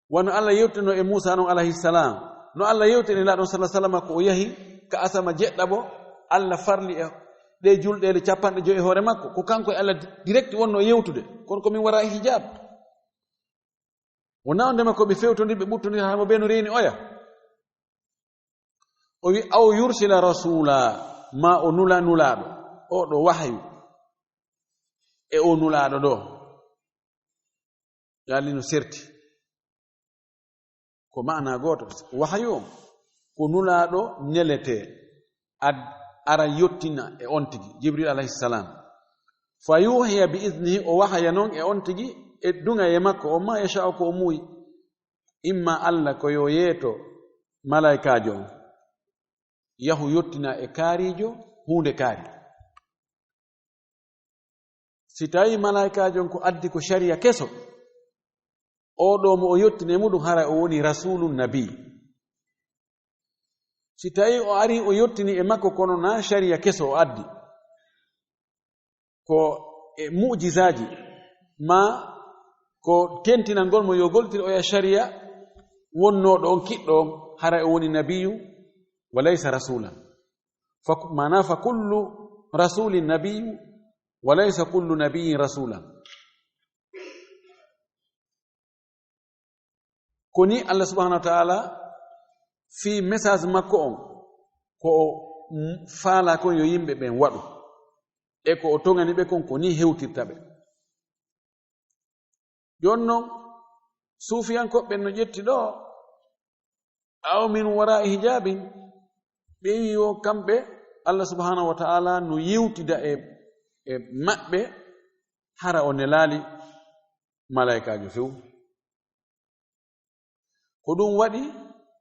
Wano Allah yewtino e Muusa non alayhi salam. No Allah yewtini laaɗon sallallahu alaihi wasallam ko o yahi ka asama jeɗɗaɓo, Allah farli e ɗe julɗeele capanɗe joyi e hoore makko. Ko kanko e Allah di-, direct wonno yewtude. Kono ko min wara'i hijab. Wona on ndema ko ɓe fewtondir, ɓe ɓuttondir, haa mo ɓe no reeni oya. O wi, "Aw yursila rasula," ma o nula nulaaɗo. O ɗo wahayu. E o nulaaɗo ɗo. Yalli no serti. Ko maana gooto. Wahayu on. Ko nulaaɗo neletee. Ad-, ara yottina e on tigi. Jibril alayhi salam. Fa yuhiya bi iznihi, o wahaya non e on tigi, e duŋa e makko, o ma yasha'u ko o muuyi. Imma Allah ko yo yeeto malaykaajo on. Yahu yottina e kaarijo, huunde kaari. Si tawi malaykaajo on ko addi ko shari'a keso, o ɗo mo o yottini e muɗum, hara o woni rasulun nabi. Si tawi o ari o yottini e makko, kono na shari'a keso o addi, ko e mu'jizaaji, ma ko tentinangol mo yo goltir oya shari'a wonnooɗo on kiɗɗo on, hara o woni nabiyu wa laysa rasulan. Fa ku-, maana fa kullu rasulin nabiyu wa laysa kullu nabiyin rasulan. Ko ni Allah subhanahu wa ta'ala fii message makko on, ko o m-, faala kon yo yimɓe ɓen waɗu. E ko o toŋani ɓe kon, ko ni hewtirta ɓe. Jooni non, suufiyankooɓe ɓen no ƴetti ɗo, "Aw min wara'i hijabin," ɓe wi yo kamɓe, Allah subhanahu wa ta'ala no yewtida e, e maɓɓe, hara o nelaali malaykaajo few. Ko ɗum waɗi,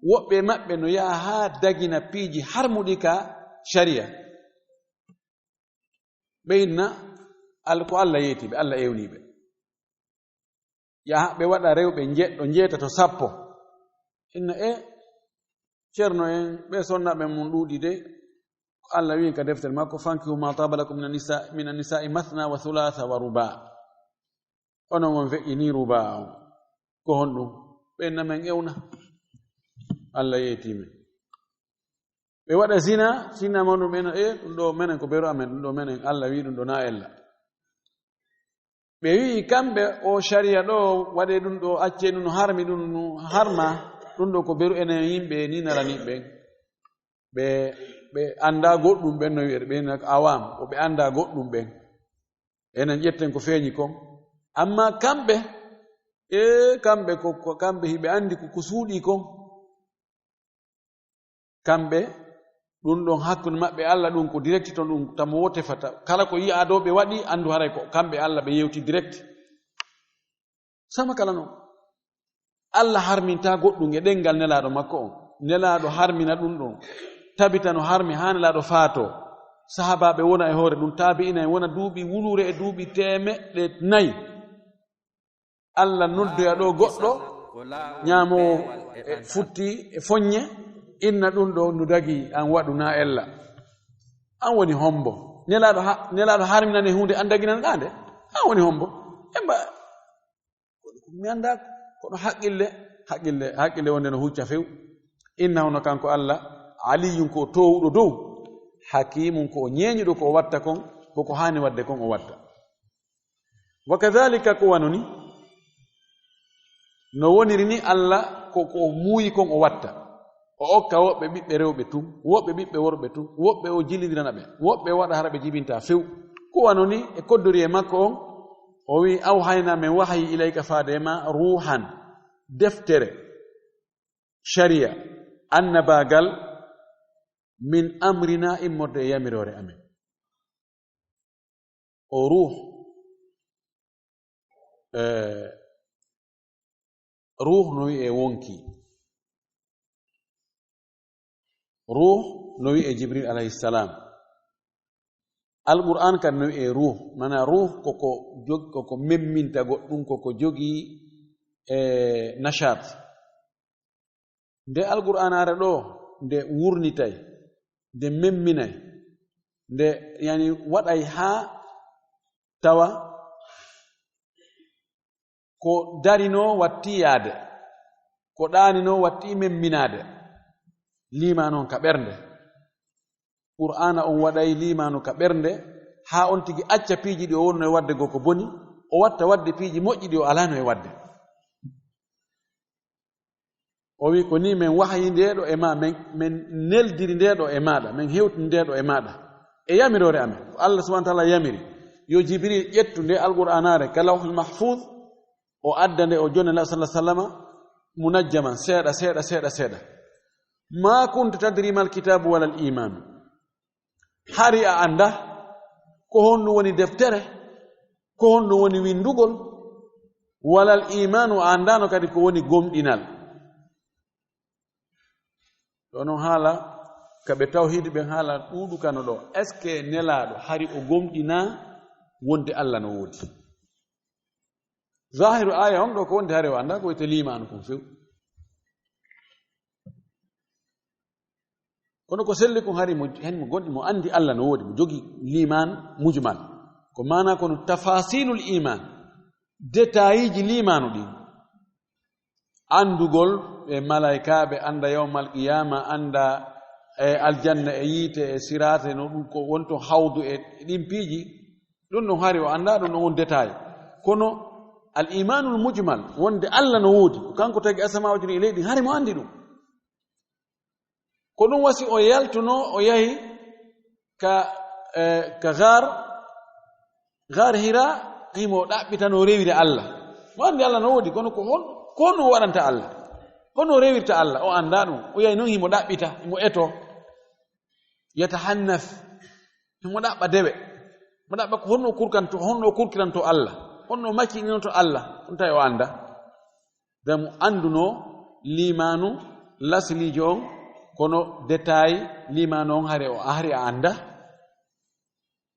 woɓɓe e maɓɓe no yaha haa dagina piiji harmuɗi ka shari'a. Ɓe inna al-, ko Allah yeeti ɓe, Allah ewni ɓe. Yaha ɓe waɗa rewɓe njeɗɗo, njeetato, sappo. Inna, e, ceerno en, ɓe sonnaaɓe mun ɗuuɗi de. Allah wi'i ka deftere makko, "Fankihu ma taba lakum minan nisa-, minan nisa'i mathna wa thulatha wa ruba." Onon on feƴƴini ruba on. Ko honɗum? Ɓe inna men ewna. Allah yeeti men. Ɓe waɗa zina, zina ma ɗum ɓe inna, e, ɗum ɗo menen ko beru amen, ɗum ɗo menen, Allah wi'i ɗum ɗo na ella. Ɓe wi'i kamɓe o shari'a ɗo waɗe ɗum ɗo, acce ɗum no harmi, ɗum no harma, ɗum ɗo ko beru enen yimɓe ni narani ɓen. Ɓe, ɓe annda goɗɗum ɓen no wi'ete, ɓe inna awam, ko ɓe annda goɗɗum ɓen. Enen ƴetten ko feeñi kon. Amma kamɓe, e kamɓe ko, ko kamɓe hiɓe anndi ko, ko suuɗi kon. Kamɓe, ɗum ɗon hakkunde maɓɓe Allah, ɗum ko direct ton, ɗum tamo wo tefata. Kala ko yi'aa ɗo ɓe waɗi, anndu haray ko kamɓe Allah ɓe yewti direct. Sama kala non. Allah harminta goɗɗum e ɗemngal Nelaaɗo makko on. Nelaaɗo harmina ɗum ɗon. Tabita no harmi haa Nelaaɗo faatoo. sahaabaaɓe wona e hoore ɗum, taabi'ina en wona duuɓi wuluure e duuɓi teemeɗɗe nayi. Allah noddoya ɗo goɗɗo, ñaamoowo e futti e foññe, inna ɗum ɗo no dagi an waɗu na ella. An woni hombo? Nelaaɗo ha-, Nelaaɗo harminane huunde an daginanɗaa nde? An woni hombo? Emba, mi anndaa, kono haqqille, haqqille, haqqille wonde no hucca few. Inna hono kanko Allah, aliyyun ko toowuɗo dow, hakiimun ko o ñeeñuɗo ko o watta kon, ko ko haani waɗde kon o watta. Wa kadhalika ko wano ni, no woniri ni Allah ko, ko o muuyi kon o watta. O okka woɓɓe ɓiɓɓe rewɓe tun, woɓɓe ɓiɓɓe worɓe tun, woɓɓe o jillindirana ɓe, woɓɓe o waɗa hara ɓe jibinta few. Ko wano ni e koddori e makko on, o wi'i, "Awhayna min wahayi ilayka faade e ma ruuhan, deftere, shari'a, annabaagal, min amrina immorde e yamiroore amen." O ruuh, eh, ruuh no wi'e wonki. Ruuh no wi'e Jibril alayhi salam. Alqur'an kan no wi'e ruuh. Mana ruuh ko ko jog-, ko ko memminta goɗɗum, ko ko jogii, eh, nashat. Nde Alqur'aanaare ɗo, nde wurnitay, nde memminay, nde, yani, waɗay haa tawa ko darinoo watti yaade, ko ɗaaninoo watti memminaade, liimaano on ka ɓernde. Qur'aana on waɗay liimaano ka ɓernde, haa on tigi acca piiji ɗi o wonno e waɗde goo ko boni, o watta waɗde piiji moƴƴi ɗi o alaano e waɗde. O wi, "Ko ni men wahayi nde ɗo e ma, men, men neldiri nde ɗo e maaɗa, men hewtini nde ɗo e maaɗa." E yamiroore amen, ko Allah subhanahu wa ta'ala yamiri, yo Jibril ƴettu nde Alqur'aanaare ka Lawhul Mahfuz, o adda nde o jonna Nabi sallallahu alaihi wasallama, munajjaman, seeɗa, seeɗa, seeɗa, seeɗa. "Ma kunta tadri mal kitabu walal iman." Hari a annda ko honɗum woni deftere, ko honɗum woni winndugol, walal imaanu, a anndaano kadi ko woni gomɗinal. Ɗo non haala ka ɓe tawhiidi ɓen haala ɗuuɗu kano ɗo. Est-ce que nelaaɗo hari o gomɗinaa wonde Allah no woodi? Zahiru aaya on ɗo ko wonde hari o anndaa ko wiyetee liimaanu kon few. Kono ko selli kon hari mo, hen mo gonɗi mo anndi Allah no woodi, mo jogi liimaan mujmal. Ko maana kono tafasilul iman, détailji liimaanu ɗin. Anndugol e malaykaaɓe, annda yawmal qiyama, annda e aljanna e yiite e siraate, no ɗum ko wonto hawdu e ɗin piiji, ɗum ɗon hari o anndaa ɗum ɗon on détail. Kono al imanul mujmal, wonde Allah no woodi, ko kanko tagi asamaaji ɗin e leydi, hari mo anndi ɗum. Ko ɗum wasi o yaltuno, o yahi ka, eh, ka Gaar, Gaar Hira, himo ɗaɓɓita no rewira Allah. Mo anndi Allah no woodi, kono ko hon, ko honno waɗanta Allah? Honno rewirta Allah? O anndaa ɗum. O yahi non himo ɗaɓɓita, himo eto. Yatahannas. Himo ɗaɓɓa dewe. Mo ɗaɓɓa ko honno o kurkanto, honno o kurkiranto Allah. Honno o maccininoto Allah. On tawi o anndaa. Nde mo annduno liimaanu lasliijo on, kono détail liimaanu on hari o, hari a anndaa.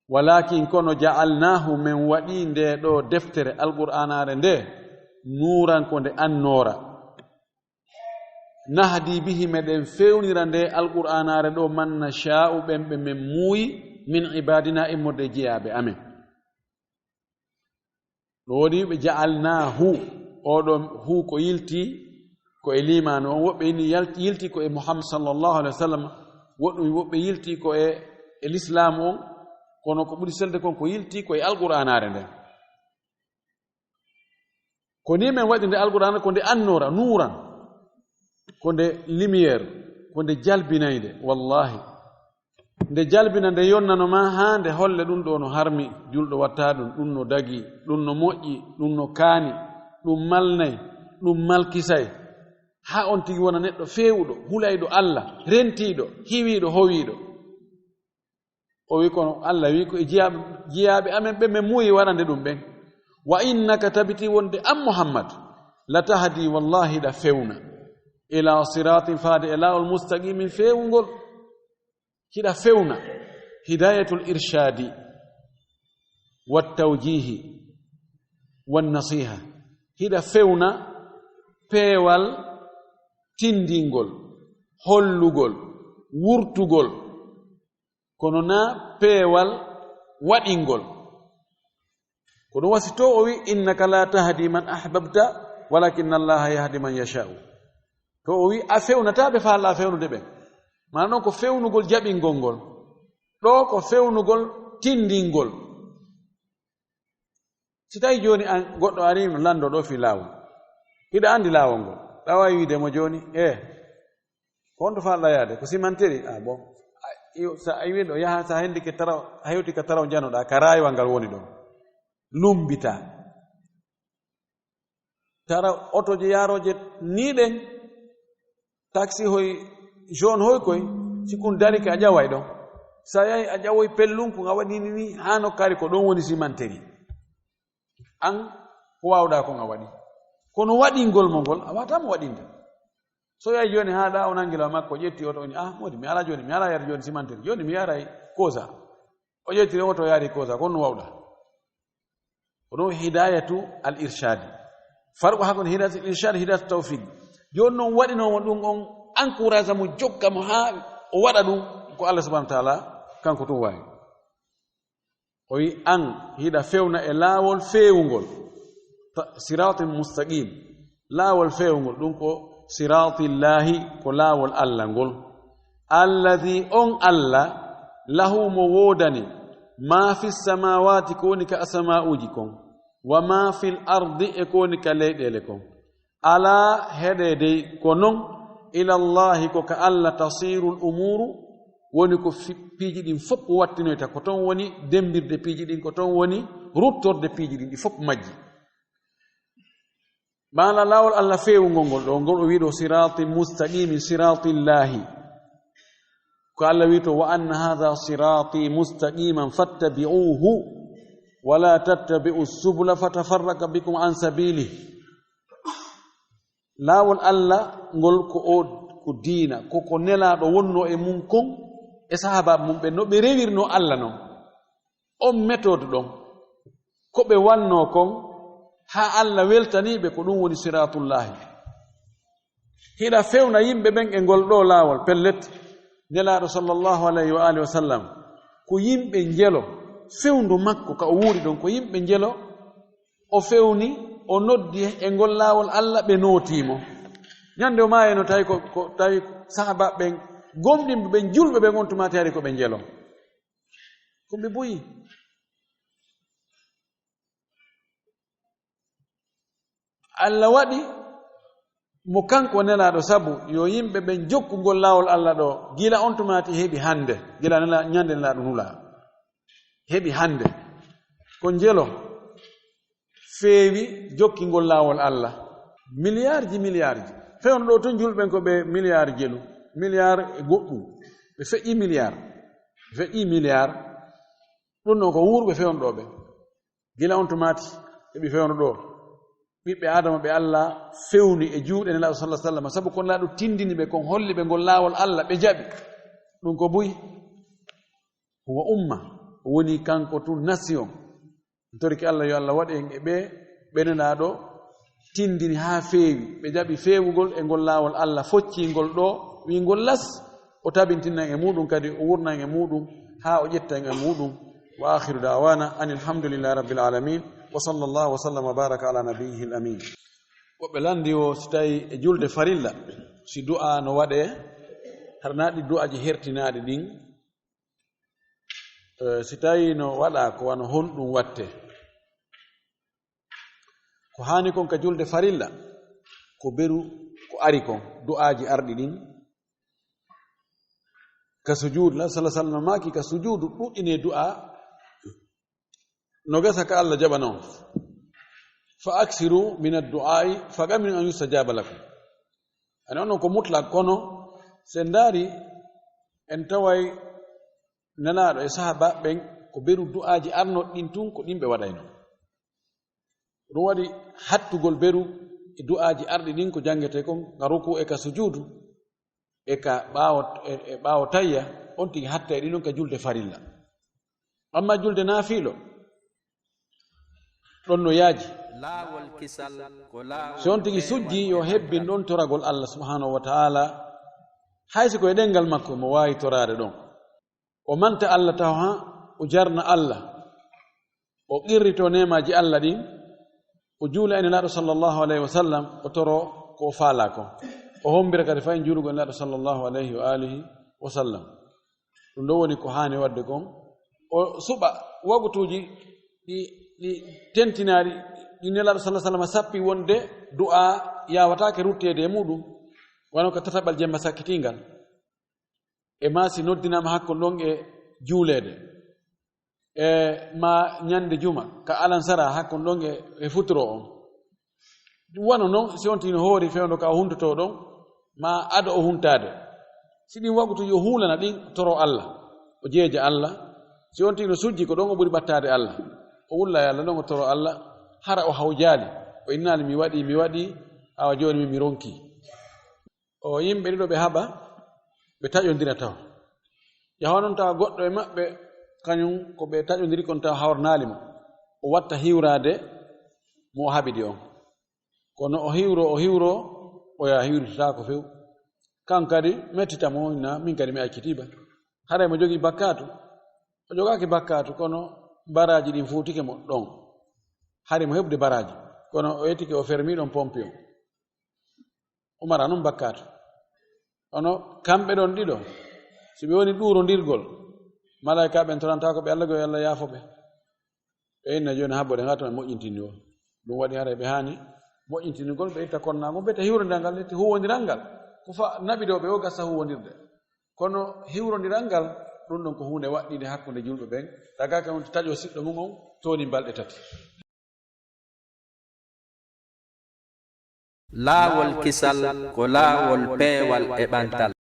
Walakin kono ja'alnaahu, men waɗi nde ɗo deftere Alqur'aanaare nde, nuuran ko nde annoora. Nahdi bihi, meɗen fewnira nde Alqur'aanaare ɗo, man nashaa'u, ɓen ɓe men muuyi, min ibaadina, immorde e jiyaaɓe amen. Ɗo woodi ɓe ja'alnaahu, oɗo hu ko yilti ko e liimaanu on, woɓɓe ini yal-, yilti ko e Muhammad sallallahu alaihi wasallam, woɗɗum woɓɓe yilti ko e, e lislaamu on, kono ko ɓuri selde kon ko yilti ko e Alqur'aanaare nden. Ko ni men waɗi nde Alqur'aana, ko nde annoora, nuuran, ko nde lumière, ko nde jalbinaynde, wallahi. Nde jalbina, nde yonnano ma haa nde holle ɗum ɗo no harmi, julɗo watta ɗum, ɗum no dagi, ɗum no moƴƴi, ɗum no kaani, ɗum malnay, ɗum malkisay. Haa on tigi wona neɗɗo feewuɗo, hulayɗo Allah, rentiiɗo, hiwiiɗo, howiiɗo. O wi, kono Allah wi ko e jiyaaɓe, jiyaaɓe amen ɓe men muuyi waɗande ɗum ɓen. "Wa innaka", tabiti wonde an Muhammad, "la tahdi", wallahi hiɗa fewna, "ila siratin", faade e laawol, "mustaqimin", feewungol. Hiɗa fewna. Hidayatul irshadi wa tawjihi wa nasiha. Hiɗa fewna peewal tindingol, hollugol, wurtugol, kono na peewal waɗingol. Ko ɗum wasi to o wi, "Innaka la tahdi man ahbabta, walakin Allaha yahdi man yasha'u." To o wi, "A fewnata ɓe faalɗa fewnude ɓen." Maana ɗon ko fewnugol jaɓingol ngol. Ɗo ko fewnugol tindingol. Si tawi jooni an goɗɗo ari no lanndo ɗo fii laawol. Hiɗa anndi laawol ngol. Ɗa waawi wiide mo jooni, "Eh, ko honto faalɗa yaade? Ko simanteri?" "Ah, bon." A, iyo, sa a wiɗo yaha, sa hendike taraw, a hewti ka taraw janoɗa, ka raayuwal ngal woni ɗon. Lumbita. Tara otoje yaroje ni ɗen, taxi hoy, jaune hoy koy, si kun darike a ƴaway ɗon. Sa yahi a ƴawoy pellun kun a waɗi ni ni, hano kari ko ɗon woni simanteri. An ko wawɗa kon a waɗi. Kono waɗingol mo ngol, a wata mo waɗinde. So yahi jooni ha ɗa o nangi law makko, ƴetti oto, o ni, "Ah, modi, mi ala jooni, mi ala yar jooni simanteri. Jooni mi yaray kosa." O ƴetti ɗon oto yaari kosa, kon no wawɗa. Ko ɗum hidayatu al irshadi. Farqu hakkunde hidayatu al irshadi, hidayatu tawfiq. Jooni noon waɗinoomo ɗum on encourage mo, jokka mo haa o waɗa ɗum ko Allah subhanahu wa ta'ala kanko tun waawi. O wi an hiɗa fewna e laawol feewungol. Ta-, siratin mustaqim. Laawol feewungol ɗum ko siratillahi, ko laawol Allah ngol. Alladhi, on Allah, lahu, mo woodani, ma fi samawati, ko woni ka asama'uji kon, wa ma fil ardi, e ko woni ka leyɗeele kon. Ala, heɗe dey, ko non, ila Allahi, ko ka Allah, tasirul umuru, woni ko fi-, piiji ɗin fof wattinoyta, ko ton woni dembirde piiji ɗin, ko ton woni ruttorde piiji ɗin, ɗi fof majji. Maana laawol Allah feewungol ngol ɗo, ngol o wi'i ɗo sirati mustaqimin, siratillahi. Ko Allah wi'i to, "Wa anna hadha sirati mustaqiman fattabi'uhu, wa la tattabi'u subula fatafarraqa bikum an sabilihi." Laawol Allah ngol ko o, ko diina, ko, ko Nelaaɗo wonnoo e mum kon, e sahaabaaɓe mum ɓen, no ɓe rewirnoo Allah non. On méthode ɗon, ko ɓe wannoo kon, haa Allah weltanii ɓe, ko ɗum woni siratullahi. Hiɗa fewna yimɓe ɓen e ngol ɗoo laawol, pellet, Nelaaɗo sallallahu alayhi wa alihi wa sallam, ko yimɓe njelo, fewndo makko ka o wuuri ɗon, ko yimɓe njelo, o fewni, o noddi e ngol laawol Allah, ɓe nootii mo. Ñande o maayino, tawi ko, ko, tawi sahaaba ɓen, gomɗinɓe ɓen, julɓe ɓen, on tuma tawi ko ɓe njelo. Ko ɓe buyi. Allah waɗi mo kanko Nelaaɗo, sabu yo yimɓe ɓen jokku ngol laawol Allah ɗo, gila on tuma ti heɓi hannde, gila Nela-, ñande Nelaaɗo nula. Heɓi hannde. Ko njelo feewi jokki ngol laawol Allah. Miliyarji, miliyarji. Fewndo ɗo tun julɓe ɓen ko ɓe miliyar jelu, miliyar e goɗɗum. Ɓe feƴƴi miliyar. Ɓe feƴƴi miliyar. Ɗum noon ko wuurɓe fewndo ɓe. Gila on tumaati, heɓi fewndo ɗo. Ɓiɓɓe Aadama ɓe Allah fewni e juuɗe Nelaaɗo sallallahu alaihi wasallam. Sabu ko Nelaaɗo tindini ɓe, kon holli ɓe ngol laawol Allah, ɓe jaɓi. Ɗum ko buy. Huwa umma. O woni kanko tun nation. En torike Allah yo Allah waɗ en e ɓe, ɓe Nelaaɗo tindini haa feewi. Ɓe jaɓi feewugol e ngol laawol Allah foccingol ɗo, wi'ngol las, o tabintinan e muuɗum, kadi o wurnan e muuɗum, haa o ƴetta en e muuɗum. Wa akhiru da'wana anil hamdulillahi rabbil alamin. Wa sallallahu wa sallam wa baraka ala nabiyyihil amin. Woɓɓe lanndi o, si tawi e julde farilla, si du'a no waɗe, harnaaɗi du'aaji hertinaaɗi ɗin, eh, si tawi no waɗa ko wano honɗum watte? Ko haani kon ka julde farilla, ko beru ko ari kon, du'aaji arɗi ɗin. Ka sujuudu, Nabi sallallahu alaihi wasallam maaki, ka sujuudu ɗuɗɗine du'a, no gasa ka Allah jaɓana on. Fa aksiru min ad-du'a'i fa qaminun an yustajaba lakum. Ani onon ko mutlaq, kono sen ndaari en taway Nelaaɗo e sahaaba ɓen ko beru du'aaji arnoɗi ɗin tun ko ɗin ɓe waɗayno. Ɗum waɗi hattugol beru e du'aaji arɗi ɗin ko janngetee kon ka ruku e ka sujuudu e ka ɓaawo, e, e ɓaawo tayya, on tigi hatta e ɗin on ka julde farilla. Amma julde naafiilo, ɗon no yaaji. Laawol kisal ko laawol. Si on tigi sujji, yo hebbin ɗon toragol Allah subhanahu wa ta'ala. Hay si ko e ɗenngal makko mo waawi toraade ɗon. O manta Allah taho haa o jarna Allah. O qirrito neemaaji Allah ɗin. O juula e Nelaaɗo sallallahu alayhi wa sallam, o toro ko o faalaa kon. O hommbira kadi fahin juulugol e Nelaaɗo sallallahu alayhi wa alihi wa sallam. Ɗum ɗo woni ko haani waɗde kon. O suɓa wagutuuji ɗi, ɗi tentinaaɗi, ɗi Nelaaɗo sallallahu alayhi wa sallam sappi wonde du'a yaawataake rutteede e muɗum, wano ka tataɓal jemma sakkitingal. E maa si noddinaama hakkon ɗon e juuleede, e maa ñande juma ka alansara hakkon ɗon e, e futuro on. Wano non, si on tigi no hoori fewndo ka o huntotoo ɗon, maa ado o huntaade. Si ɗin wagutuuji o huulana ɗin toro Allah, o jeeja Allah. Si on tigi no sujji, ko ɗon o ɓuri ɓattaade Allah. O wulla e Allah ɗon, o toro Allah, hara o hawjaali. O innaali, "Mi waɗii, mi waɗii, awa jooni mi, mi ronkii." O yimɓe ɗiɗo ɓe haɓa, ɓe taƴondira tawa. Yaha non tawa goɗɗo e maɓɓe, kañum ko ɓe taƴondiri kon tawa hawranaali mo. O watta hiwraade mo o haɓidi on. Kono o hiwro, o hiwro, o yaa hiwritataako few. Kan kadi mettita mo, inna, "Min kadi mi accitiiba." Haray mo jogii bakkaatu? O jogaaki bakkaatu, kono baraaji ɗin fuutike mo ɗon. Hari mo heɓude baraaji, kono o yettike o fermi ɗon pompi on. O mara non bakkaatu. Kono kamɓe ɗon ɗiɗo, si ɓe woni ɗuurondirgol, malaa'ika ɓen torantaa ko ɓe Allah goo, yo Allah yaafo ɓe. Ɓe inna jooni habbo ɗe ngatton e moƴƴintinni o. Ɗum waɗi haray ɓe haani moƴƴintinigol, ɓe itta konnaagu, ɓe itta hiwrondiral ngal, itta huwwondiral ngal. Ko fa naɓidooɓe o gasa huwwondirde. Kono hiwrondiral ngal, ɗum ɗon ko huunde waɗɗinde hakkunde julɓe ɓen. Tagaaka on taƴo siɗɗo mum on, tooni balɗe tati. Laawol kisal ko laawol peewal e ɓantal.